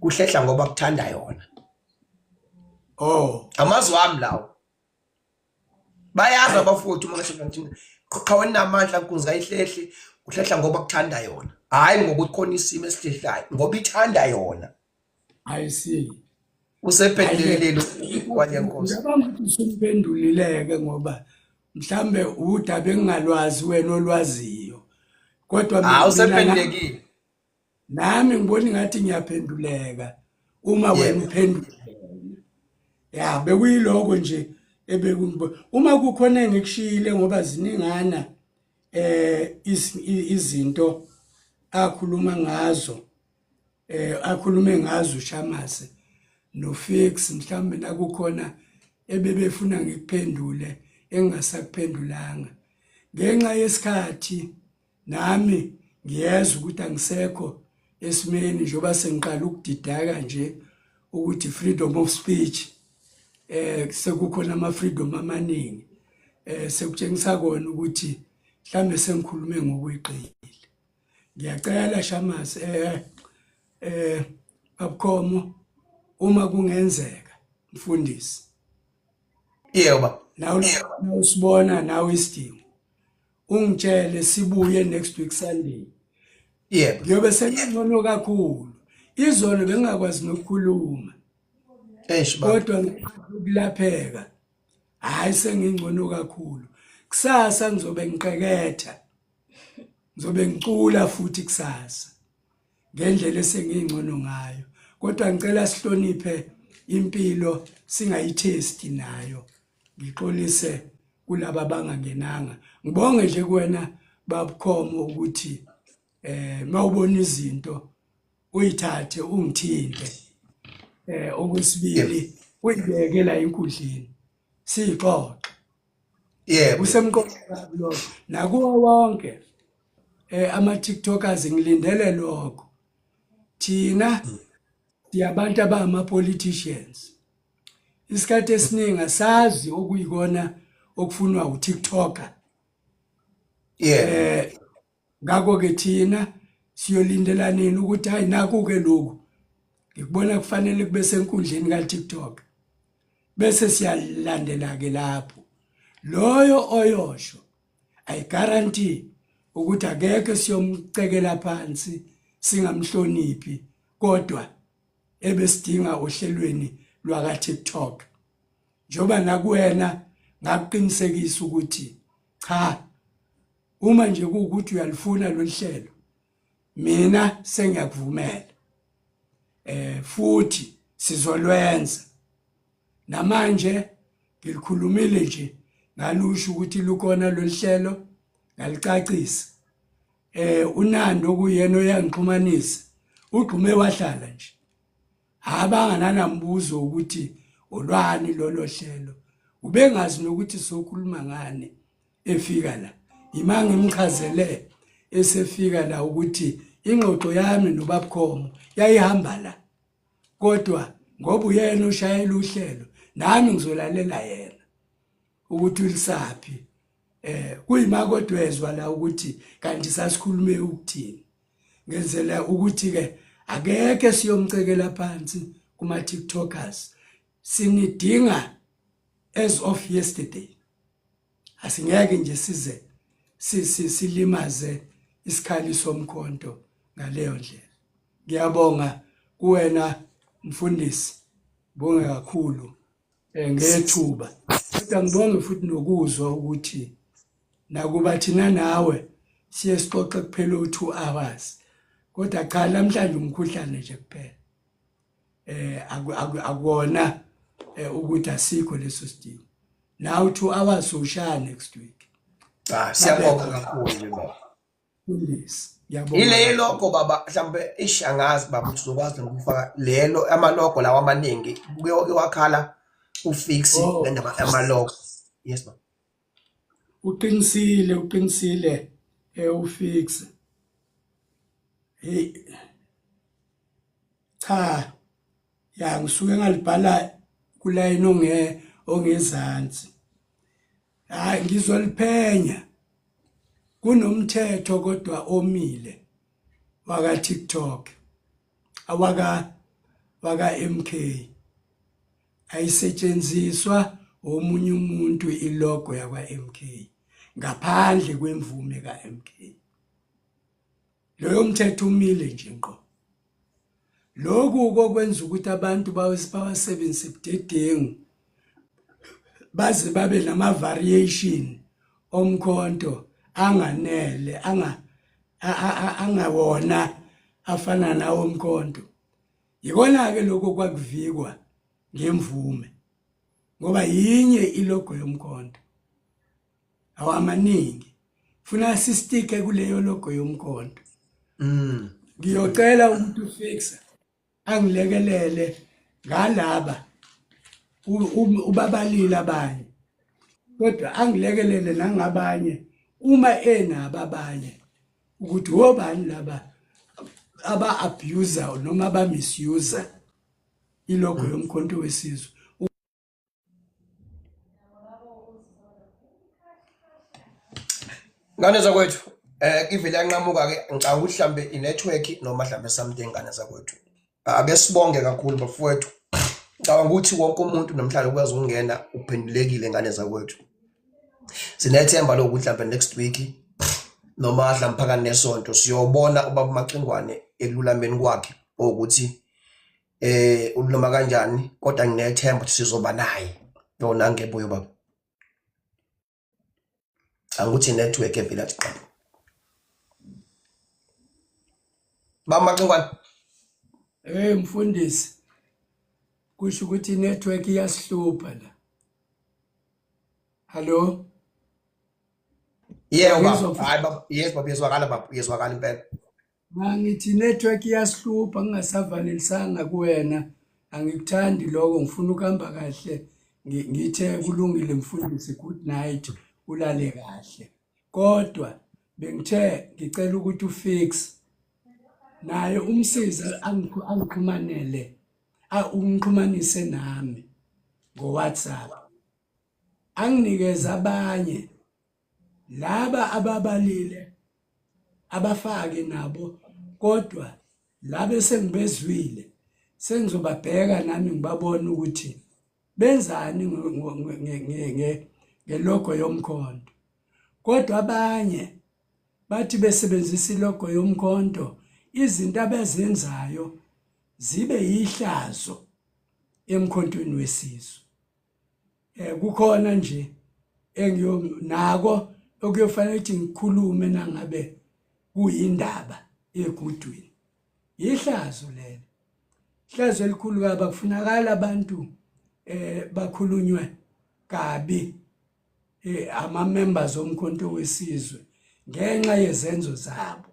S1: Kuhlehla ngoba kuthanda yona.
S2: Oh.
S1: Amazwi ami lawo. Bayazi abafowethu uma ngisho ngithi qhawe namandla nkunzi kayihlehli uhlehla ngoba kuthanda yona. Hayi ngokuthi khona isimo esihlehlayo ngoba ithanda yona.
S2: I see.
S1: Usephendulelile kwanye nkosi.
S2: Ngicabanga ukuthi usumphendulileke ngoba mhlambe udaba engingalwazi wena olwaziyo. Kodwa
S1: mina usephendulekile.
S2: Nami ngibona ngathi ngiyaphenduleka uma wena uphendula. Ya bekuyiloko nje ebekungibo. Uma kukhona engikushiyile ngoba ziningana eh izinto akhuluma ngazo eh akhulume ngazo uShamase noFix mhlawumbe nakukhona ebebefuna ngikuphendule engingasakuphendulanga ngenxa yesikhathi nami ngiyezwa ukuthi angisekho esimeni njengoba sengiqala ukudidaka nje ukuthi freedom of speech eh sekukhona ama freedom amaningi eh sekutshengisa kona ukuthi mhlambe sengikhulume ngokweqile. Ngiyacela Shamase eh eh Babukhomo uma kungenzeka mfundisi.
S1: Yebo baba.
S2: Nawe usibona nawe isidingo ungitshele sibuye next week Sunday.
S1: Yebo.
S2: Ngiyobe sengcono kakhulu. Izolo bengingakwazi nokukhuluma.
S1: Eish baba.
S2: Kodwa ukulapheka hayi sengingcono kakhulu. Kusasa ngizobe ngiqeketha. Ngizobe ngicula futhi kusasa ngendlela esengingcono ngayo. Kodwa ngicela sihloniphe impilo singayithesti nayo. Ngixolise kulaba abangangenanga. Ngibonge nje kuwena babukhomo ukuthi eh mawubona izinto uyithathe ungithinte eh okwesibili uyibeke la enkundleni sixoxe.
S1: Yebo.
S2: Kusemqoka kabi lokho nakuwo wonke eh ama TikTokers ngilindele lokho. Thina siyabantu abangama politicians. Isikhathi esiningi asazi okuyikona okufunwa uTikToker.
S1: Yebo.
S2: Eh ngakho ke thina siyolindela nini ukuthi hayi naku ke lokhu ngikubona kufanele kube senkundleni kaTikTok bese siyalandela ke lapho loyo oyosho I guarantee ukuthi akekho siyomcekela phansi singamhloniphi kodwa ebesidinga ohlelweni lwaka TikTok njoba nakuwena ngakuqinisekisa ukuthi cha uma nje kuwukuthi uyalifuna lolu hlelo mina sengiyakuvumela eh futhi sizolwenza namanje ngilikhulumile nje ngalusho ukuthi lukhona lolu hlelo ngalicacisa eh uNando kuyena oyangixhumanisa ugxume wahlala nje abanga nanambuzo ukuthi olwani lolo hlelo ubengazi nokuthi sokhuluma ngani efika la ima ngimchazele esefika la ukuthi ingxoxo yami nobabukhomo yayihamba la kodwa ngoba uyena oshayela uhlelo nami ngizolalela yena ukuthi ulisaphi eh kuyima kodwa ezwa la ukuthi kanti sasikhulume ukuthini ngenzela ukuthi ke akeke siyomcekela phansi kuma TikTokers sinidinga as of yesterday asingeke nje size silimaze isikhali somkhonto ngaleyo ndlela. Ngiyabonga kuwena mfundisi, bonge kakhulu ngethuba. Kodwa ngibonge futhi nokuzwa ukuthi nakuba thina nawe siye sixoxe kuphela u-2 hours, kodwa cha namhlanje umkhuhlane nje kuphela. Akuwona ukuthi asikho leso sidingo. Now 2 hours ushaya next week.
S1: Cha, siyabonga kakhulu nje baba.
S2: Mfundisi, ngiyabonga.
S1: Ile logo baba, mhlawumbe ish angazi baba ukuthi uzokwazi ukufaka lelo amalogo lawa amaningi kuke wakhala ufix le ndaba yamalogo. Yes baba.
S2: Uqinisile, uqinisile ufix. Hey. Cha. Ya ngisuke ngalibhala kulayini onge ongezansi. Hayi ngizoliphenya. Kunomthetho kodwa omile waka TikTok. Awaka waka MK. Ayisetshenziswa omunye umuntu ilogo yakwa MK ngaphandle kwemvume ka MK. Loyo mthetho umile nje ngqo. Lokhu kokwenza ukuthi abantu bawasebenzise budedengu baze babe nama variation omkhonto anganele anga angawona afana nawo umkhonto. Yikona ke lokho kwakuvikwa ngemvume ngoba yinye ilogo yomkhonto. Awamaningi. Funa sistike kuleyo logo yomkhonto. Ngiyocela ukuthi ufixe angilekelele ngalaba ubabalile abanye kodwa angilekelele nangabanye uma enabo abanye ukuthi wobani laba aba abuser noma aba misuser ilogo yomkhonto wesizwe.
S1: Ngane zakwethu, ivele yanqamuka ke, ngicabanga ukuthi mhlambe i-network noma mhlambe something ngane zakwethu. Ake sibonge kakhulu bafowethu. Ngicabanga ukuthi wonke umuntu namhlanje ukwazi ukungena uphendulekile ngane zakwethu. Sinethemba lokuthi mhlambe next week noma mhlambe phakathi nesonto siyobona ubaba Macingwane ekululameni kwakhe ukuthi ululama kanjani, kodwa nginethemba ukuthi sizoba naye. Yona ngebuye baba. Anguthi network evela athi qaphu. Baba Macingwane.
S2: Hey mfundisi, kusho ukuthi network iyasihlupha la. Hallo?
S1: Yebo baba. Hayi baba, yes baba, yezwakala baba, yezwakala impela.
S2: Mangithi network iyasihlupha ngingasavanelisanga kuwena, angikuthandi lokho, ngifuna ukuhamba kahle. Ngithe kulungile mfundisi, good night, ulale kahle. Kodwa bengithe ngicela ukuthi ufix naye umsize angixhumanele, ungixhumanise nami ngo-WhatsApp. Anginikeze abanye laba ababalile abafake nabo, kodwa laba esengibezwile sengizobabheka nami ngibabone ukuthi benzani ngelogo yomkhonto. Kodwa abanye bathi besebenzisa ilogo yomkhonto, izinto abezenzayo zibe yihlazo emkhontweni wesizwe. Kukhona nje engiyo nako okuyofanele ukuthi ngikhulume nangabe kuyindaba egudwini. Yihlazo lelo. Ihlazo elikhulu kabi, akufunakala abantu bakhulunywe kabi ama members omkhonto wesizwe ngenxa yezenzo zabo.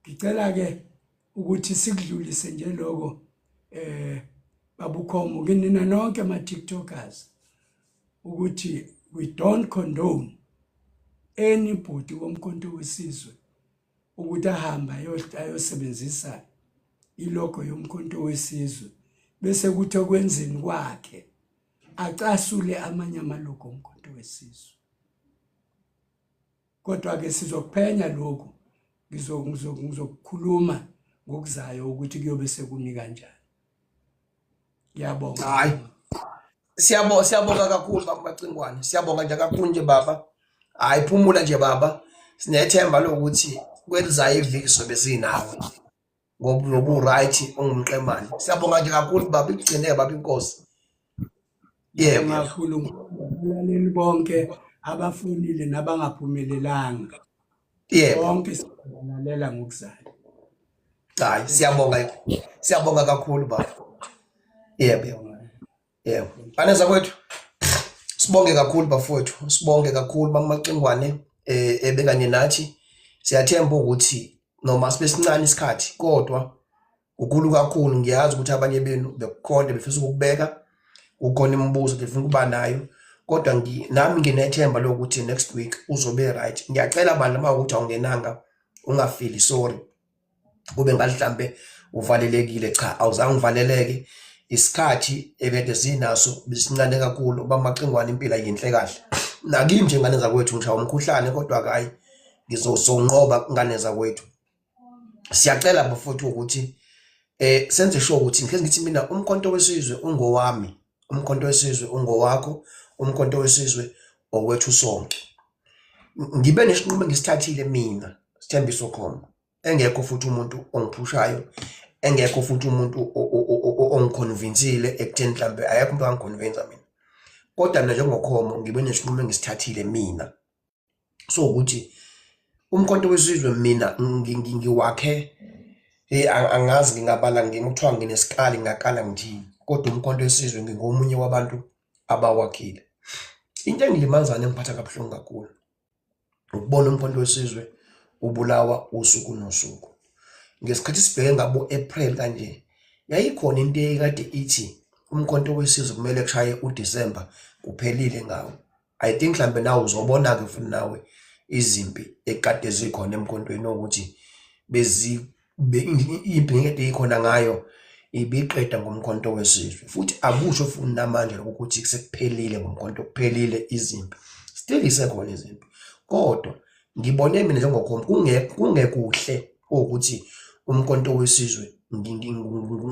S2: Ngicela ke ukuthi sikudlulise nje lokho babukhomo kinina nonke ama TikTokers ukuthi we don't condone anybody womkhonto wesizwe ukuthi ahambe ayosebenzisa ilogo yomkhonto wesizwe bese kuthi okwenzeni kwakhe acasule amanye amalogo omkhonto wesizwe. Kodwa ke sizokuphenya lokhu, ngizokukhuluma ngokuzayo ukuthi kuyobe sekumi kanjani. Ngiyabonga.
S1: Hayi. Siyabonga, siyabonga kakhulu baba Macingwane. Siyabonga nje kakhulu nje baba. Hayi phumula nje baba, sinethemba lokuthi kwelizayo iviki sobe sinawe ngoba uzobe u-right ungumqemane. Siyabonga nje kakhulu baba, ikugcine baba inkosi. Yebo.
S2: Ngiyabonga kakhulu abalaleli bonke abafonile nabangaphumelelanga.
S1: Yebo.
S2: Bonke sibalalela ngokuzayo.
S1: Hayi siyabonga. Siyabonga kakhulu baba. Yebo.
S2: Siyabonga.
S1: Yebo. Baneza kwethu. Sibonge kakhulu bafowethu. Sibonge kakhulu bamacingwane ebekanye nathi. Siyathemba ukuthi noma sibe sincane isikhathi kodwa kukhulu kakhulu ngiyazi ukuthi abanye benu bekukhona befisa ukubeka kukhona imibuzo befuna ukuba nayo kodwa nami nginethemba lokuthi next week uzobe right. Ngiyacela bandla uma ukuthi awungenanga ungafili sorry. Kube ngathi mhlambe uvalelekile cha awuzange uvaleleke isikhathi ebede sinaso besincane kakhulu bamacingwane impilo ayinhle kahle nakimi nje ngane zakwethu ngishaya umkhuhlane kodwa kayi ngizozonqoba ngane zakwethu siyacela bafowethu ukuthi senze sure ukuthi ngihlezi ngithi mina umkhonto wesizwe ungowami umkhonto wesizwe ungowakho umkhonto wesizwe owethu sonke ngibe nesinqumo engisithathile mina Sithembiso Khomo engekho futhi umuntu ongiphushayo engekho futhi umuntu ongiconvinsile ekutheni mhlambe akekho umuntu angiconvinsa mina kodwa mina njengoKhomo ngibe nesinqumo engisithathile mina so ukuthi umkhonto wesizwe mina ngiwakhe angazi ngingabala ngikuthiwa nginesikali ngingakala ngithini kodwa umkhonto wesizwe ngingomunye wabantu abawakhile into engilimazayo engiphatha kabuhlungu kakhulu ukubona umkhonto wesizwe ubulawa usuku nosuku ngesikhathi sibheke ngabo-April kanje yayikhona into ekade ithi umkhonto wesizwe kumele kushaye uDisemba kuphelile ngawo I think mhlambe nawe uzobona-ke futhi nawe izimpi ekade zikhona emkhontweni ukuthi bezi impi ngeke ikhona ngayo ibiqeda ngomkhonto wesizwe futhi akusho futhi namanje lokho ukuthi sekuphelile ngomkhonto kuphelile izimpi still isekhona izimpi kodwa ngibone mina njengokhomba kungekuhle ukuthi umkhonto wesizwe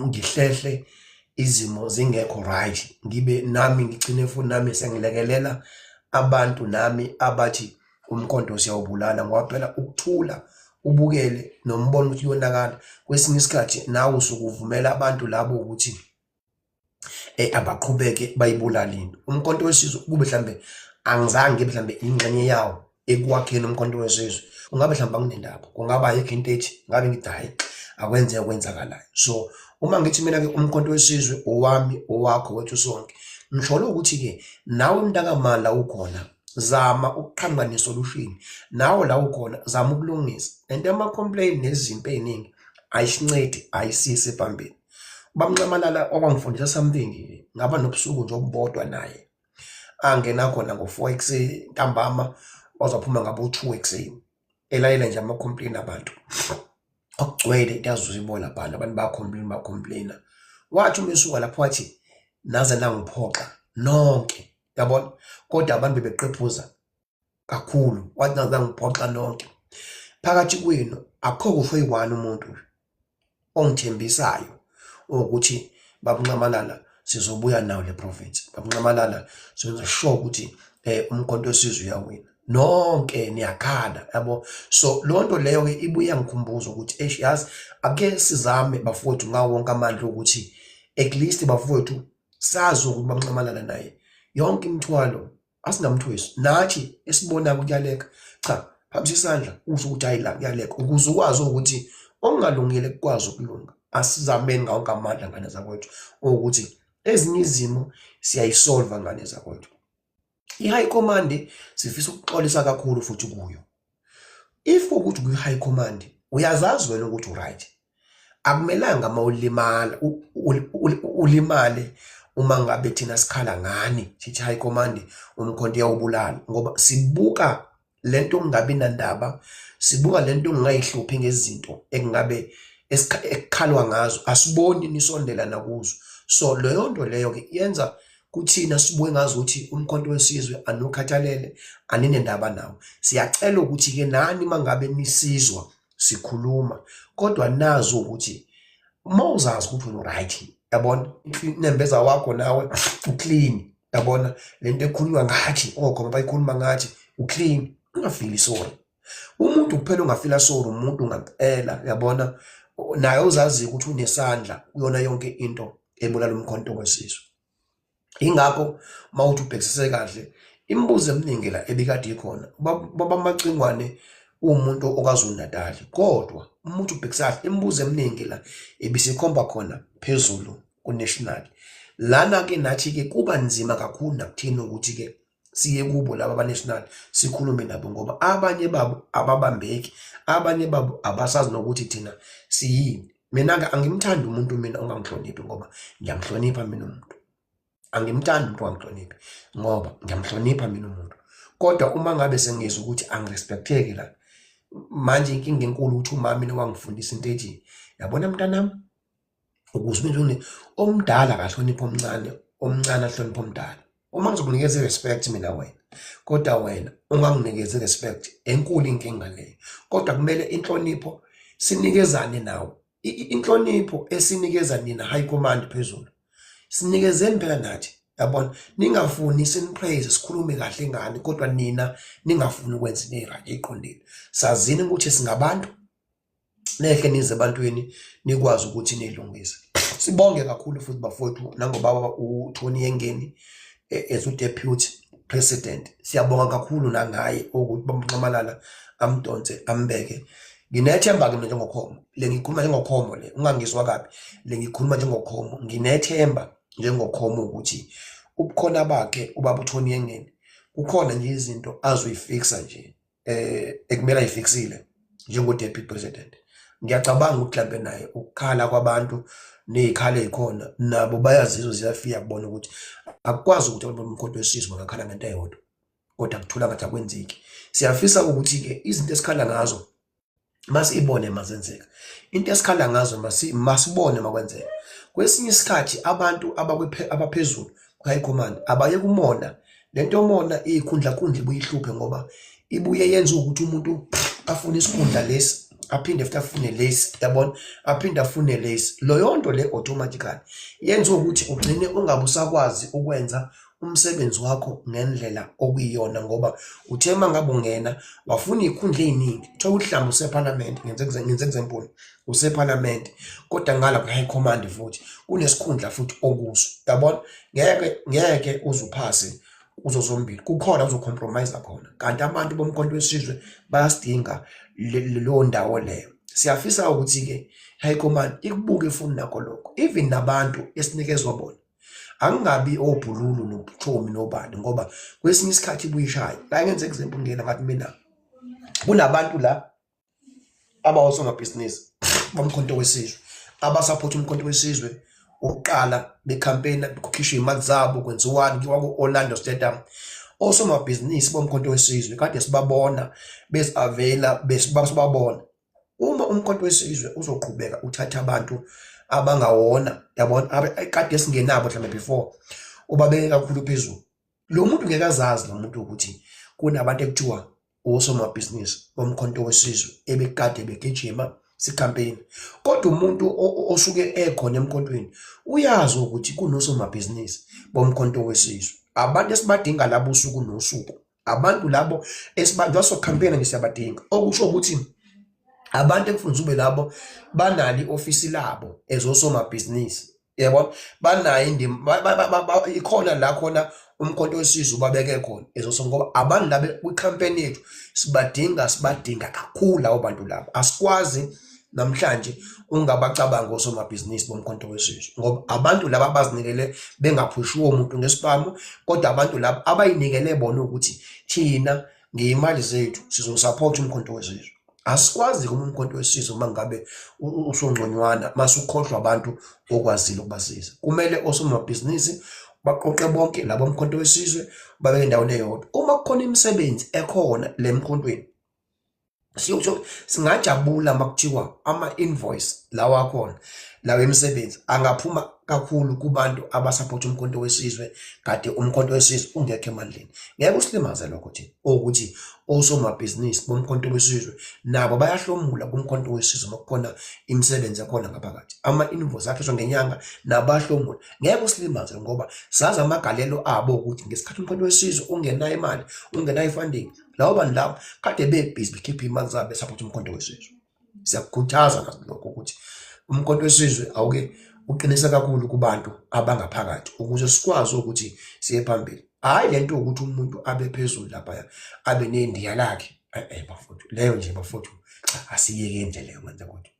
S1: ngihlehle izimo zingekho right ngibe nami ngigcine futhi nami sengilekelela abantu nami abathi umkhonto siyawubulala ngoba phela ukuthula ubukele nombono ukuthi kuyonakala kwesinye isikhathi nawe usuke uvumela abantu labo ukuthi abaqhubeke bayibulale into. Umkhonto wesizwe kube mhlambe angizange ngibe mhlambe ingxenye yawo ekwakheni umkhonto wesizwe ungabe mhlawumbe anginendaba kungaba ayikho into ethi ngabe ngithi hhayi akwenzeke okwenzakalayo. So uma ngithi mina-ke umkhonto wesizwe owami owakho wethu sonke ngisholo ukuthi-ke nawe mntakama la ukhona zama ukuqhamuka ne-solution nawe la ukhona zama ukulungisa lento yama-complain nezimpi ey'ningi ayisincedi ayisisi phambili. UBab'Nxamalala okwangifundisa something ngaba nobusuku nje obubodwa naye angena khona ngo-4 ekuseni ntambama waze waphuma ngabo-2 ekuseni elalela nje ama-complain abantu okugcwele into azoyibona bhala abantu baya-complain ba-complain-a wathi uma esuka lapho wathi naze nangiphoxa nonke yabona kodwa abantu bebeqephuza kakhulu wathi naze nangiphoxa nonke phakathi kwenu akukho kusho oyi-one umuntu ongithembisayo ukuthi babunxamalala sizobuya nawo le province babunxamalala sizoyenza sure ukuthi umkhonto wesizwe uyawina nonke niyakhala yabo so leyo nto leyo ke ibuye yangikhumbuza ukuthi eish yazi ake sizame bafowethu ngawo wonke amandla ukuthi at least bafowethu sazi ukuthi bamnxamalala naye yonke imithwalo asingamthwesi nathi esibona kuyaleka cha phamisa isandla usho ukuthi hayi la kuyaleka ukuze ukwazi ukuthi okungalungile kukwazi ukulunga asizameni ngawo wonke amandla ngane zakwethu ukuthi ezinye izimo siyayisolva ngane zakwethu i-high command sifisa ukuxolisa kakhulu futhi kuyo if ukuthi kwi-high command uyazazi wena ukuthi uright akumelanga uma ulimala ulimale uma ngabe thina sikhala ngani sithi high command umkhonto uyawubulala ngoba sibuka lento okungabi nandaba sibuka lento ongayihluphi ngezinto ekungabe ekukhalwa ngazo asiboni nisondela nakuzo so leyo nto leyo ke yenza kuthina sibuke ngazi ukuthi umkhonto wesizwe anukhathalele aninendaba nawo siyacela ukuthi ke nani mangabe nisizwa sikhuluma kodwa nazi ukuthi uma uzazi ukuthi wena right yabona nembeza wakho nawe uclean yabona lento ekhulunywa ngathi okhona bayikhuluma ngathi uclean. Ungafili sorry. Umuntu kuphela ongafila sorry umuntu ngempela uyabona naye ozaziyo ukuthi unesandla kuyona yonke into ebulala umkhonto wesizwe. Ingakho mawuthi ubhekisise kahle imibuzo eminingi la ebikade ikhona baba Macingwane uwumuntu okaZulu Natal kodwa uma uthi ubhekisa kahle imibuzo eminingi la ibisikhomba khona phezulu ku-national. Lana-ke nathi-ke kuba nzima kakhulu nakuthina ukuthi-ke siye kubo laba ba-national sikhulume nabo ngoba abanye babo ababambeki, abanye babo abasazi nokuthi thina siyini. Mina-ke angimthandi umuntu mina ongangihloniphi ngoba ngiyamhlonipha mina umuntu. Angimthandi umuntu ongangihloniphi ngoba ngiyamhlonipha mina umuntu. Kodwa uma ngabe sengizwa ukuthi angirespecteki la, manje inkinga enkulu ukuthi umama mina wangifundisa into ethi, yabona mntanami, ukuze ube njengone omdala akahloniphe omncane, omncane ahloniphe omdala. Uma ngizokunikeza i-respect mina wena, kodwa wena unganginikezi i-respect, enkulu inkinga leyo. Kodwa kumele inhlonipho sinikezane nawo. Inhlonipho esinikeza nina high command phezulu, sinikezeni phela nathi yabona, ningafuni sinipraise sikhulume kahle ngani, kodwa nina ningafuni ukwenza into e-right eqondile. Sazini ukuthi singabantu nehle nize ebantwini nikwazi ukuthi nilungise. Sibonge kakhulu futhi bafowethu nangobaba uTony Yengeni as uDeputy President. Siyabonga kakhulu nangaye ukuthi bamnxamalala amdonse ambeke. Nginethemba ke mina njengoKhomo, le ngikhuluma njengoKhomo le, ungangizwa kabi, le ngikhuluma njengoKhomo, nginethemba njengoKhomo ukuthi ubukhona bakhe ubaba uTony Yengeni kukhona nje izinto azoyifixa nje ekumele ayifiksile njengo deputy president. Ngiyacabanga ukuthi mhlambe naye ukukhala kwabantu ney'khala ey'khona nabo bayazizwa ziyafika kubona ukuthi akukwazi ukuthi abantu bomkhonto wesizwe bangakhala ngento eyodwa kodwa kuthula ngathi akwenzeki. Siyafisa ukuthi-ke izinto esikhala ngazo masiyibone mazenzeka, into esikhala ngazo masibone makwenzeka. Kwesinye isikhathi abantu abaphezulu ku-high command abaye kumona. Le nto yomona iyikhundlakhundla ibuye ihluphe ngoba ibuye yenze ukuthi umuntu afune isikhundla lesi aphinde futhi afune lesi, yabona, aphinde afune lesi. Leyo nto le automatically yenza ukuthi ugcine ungabe usakwazi ukwenza umsebenzi wakho ngendlela okuyiyona ngoba uthe uma ngabe ungena wafuna iy'khundla ey'ningi, thola ukuthi mhlawumbe usephalamende ngenze ngenze example, usephalamende kodwa ngala kwi-high command futhi kunesikhundla futhi okuso, yabona. Ngeke ngeke uze uphase kuzo zombili, kukhona uzocompromise khona kanti abantu boMkhonto weSizwe bayasidinga leyo ndawo leyo. Siyafisa ukuthi-ke high command ikubuke futhi nakho lokho, even nabantu esinikezwa bona angingabi obhululu nobuchomi nobani ngoba kwesinye isikhathi ibuye ishaye. La ngenze example ngena ngathi mina kunabantu la abawosomabhizinisi bomkhonto wesizwe abasaphotha umkhonto wesizwe ukuqala bekhampeyina kukhishwa iy'mali zabo kwenziwani kuyiwa ku-Orlando Stadium. Osomabhizinisi bomkhonto wesizwe kade sibabona bezi-avail-a sibabona. Uma umkhonto wesizwe uzoqhubeka uthathe abantu abangawona yabona kade singenabo mhlawumbe before ubabeke kakhulu phezulu. Lo muntu ngeke azazi lo muntu ukuthi kunabantu ekuthiwa osomabhizinisi bomkhonto wesizwe ebekade begijima sikhampeyini, kodwa umuntu osuke ekhona emkhontweni uyazi ukuthi kunosomabhizinisi bomkhonto wesizwe, abantu esibadinga labo usuku nosuku. Abantu labo esibantu asokhampeyina nje siyabadinga, okusho ukuthi abantu ekufunza ube labo banalo i-ofisi labo ezosomabhizinisi, yabona, banayo indima ikhona la khona umkhonto wesizwe ubabeke khona ezoso, ngoba abantu laba kwi-campaign yethu sibadinga, sibadinga kakhulu labo bantu labo. Asikwazi namhlanje ungabacabanga osomabhizinisi bomkhonto wesizwe ngoba abantu laba abazinikele bengaphushiwe umuntu ngesibhamu, kodwa abantu laba abayinikele bona ukuthi thina ngeyimali zethu sizosupport umkhonto wesizwe. Asikwazi kuma umkhonto wesizwe uma ngabe usungconywana mase ukhohlwa abantu okwazile ukubasiza. Kumele osomabhizinisi baqoqe bonke labo mkhonto wesizwe babeke endaweni eyodwa. Uma kukhona imisebenzi ekhona le mkhontweni, singajabula uma kuthiwa ama-invoice lawa akhona Lawa emisebenzi angaphuma kakhulu kubantu abasupport uMkhonto weSizwe kade uMkhonto weSizwe ungekho emandleni. Ngeke usilimaze lokho thina ukuthi osomabhizinisi boMkhonto weSizwe nabo bayahlomula kuMkhonto weSizwe uma kukhona imisebenzi ekhona ngaphakathi. Ama-invoice akhishwa ngenyanga nabo bayahlomula. Ngeke usilimaze ngoba sazi amagalelo abo ukuthi ngesikhathi uMkhonto weSizwe ungenayo imali, ungenayo i-funding, labo bantu labo kade bebhizi bekhipha iy'mali zabo besupport uMkhonto weSizwe. Siyakukhuthaza lokho ukuthi uMkhonto weSizwe awuke uqinise kakhulu kubantu abangaphakathi ukuze sikwazi ukuthi siye phambili. Hhayi le nto yokuthi umuntu abe phezulu laphaya abe nendiya lakhe. Eh bafowethu, leyo nje bafowethu, cha asiyekeni nje leyo manje kodwa.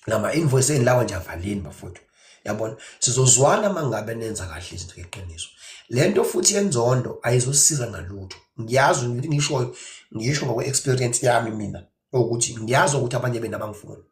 S1: Lama invoice eni lawa nje avaleni bafowethu. Yabona sizozwana uma ngabe nenza kahle izinto ngeqiniso. Le nto futhi yenzondo ayizosiza ngalutho. Ngiyazi ukuthi ngishoyo ngisho ngokwe-experience yami mina ukuthi ngiyazi ukuthi abanye benu abangifuni.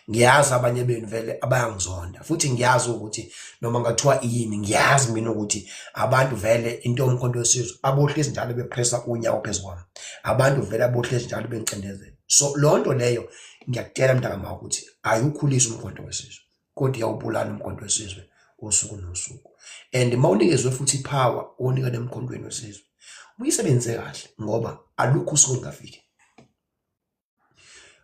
S1: Ngiyazi abanye benu vele abayangizonda futhi ngiyazi ukuthi noma ngathiwa yini ngiyazi mina ukuthi abantu vele into yoMkhonto weSizwe abohlezi njalo bepressa unyawo phezu kwami. Abantu vele abohlezi njalo bengicindezela. So leyo nto leyo ngiyakutshela mntakama ukuthi ayiwukhulisi uMkhonto weSizwe kodwa iyawubulala uMkhonto weSizwe usuku nosuku. And uma unikezwe futhi ipower onika nemkhontweni wesizwe uyisebenzise kahle ngoba alukho usuku olungafiki.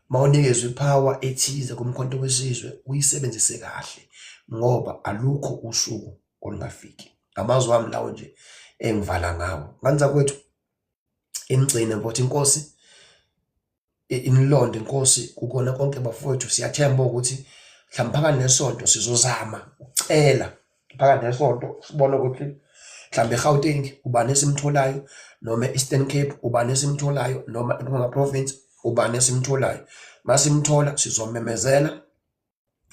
S1: Uma unikezwe ipower ethize kuMkhonto weSizwe uyisebenzise kahle ngoba alukho usuku olungafiki. Amazwi ami lawo nje engivala ngawo. Ngane zakwethu imgcine mfowethu inkosi inilonde inkosi kukona konke bafowethu. Siyathemba ukuthi mhlawumbe phakathi nesonto sizozama ukucela phakathi nesonto sibone ukuthi mhlawumbe eGauteng ubani esimtholayo noma e-Eastern Cape ubani esimtholayo noma eMpumalanga Province ubani esimtholayo. Masimthola sizomemezela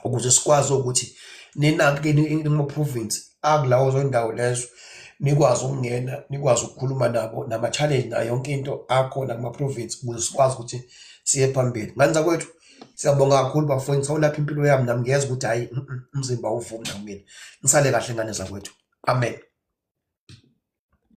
S1: ukuze sikwazi ukuthi nina-ke kuma-province akulawo zondawo lezo nikwazi ukungena nikwazi ukukhuluma nabo nama-challenge nayo yonke into akhona kuma-province ukuze sikwazi ukuthi siye phambili. Ngane zakwethu siyabonga kakhulu bafowethu, sawulapha impilo yami nami ngiyezwa ukuthi hhayi umzimba awuvumi nakumina. Nisale kahle ngane zakwethu. Amen.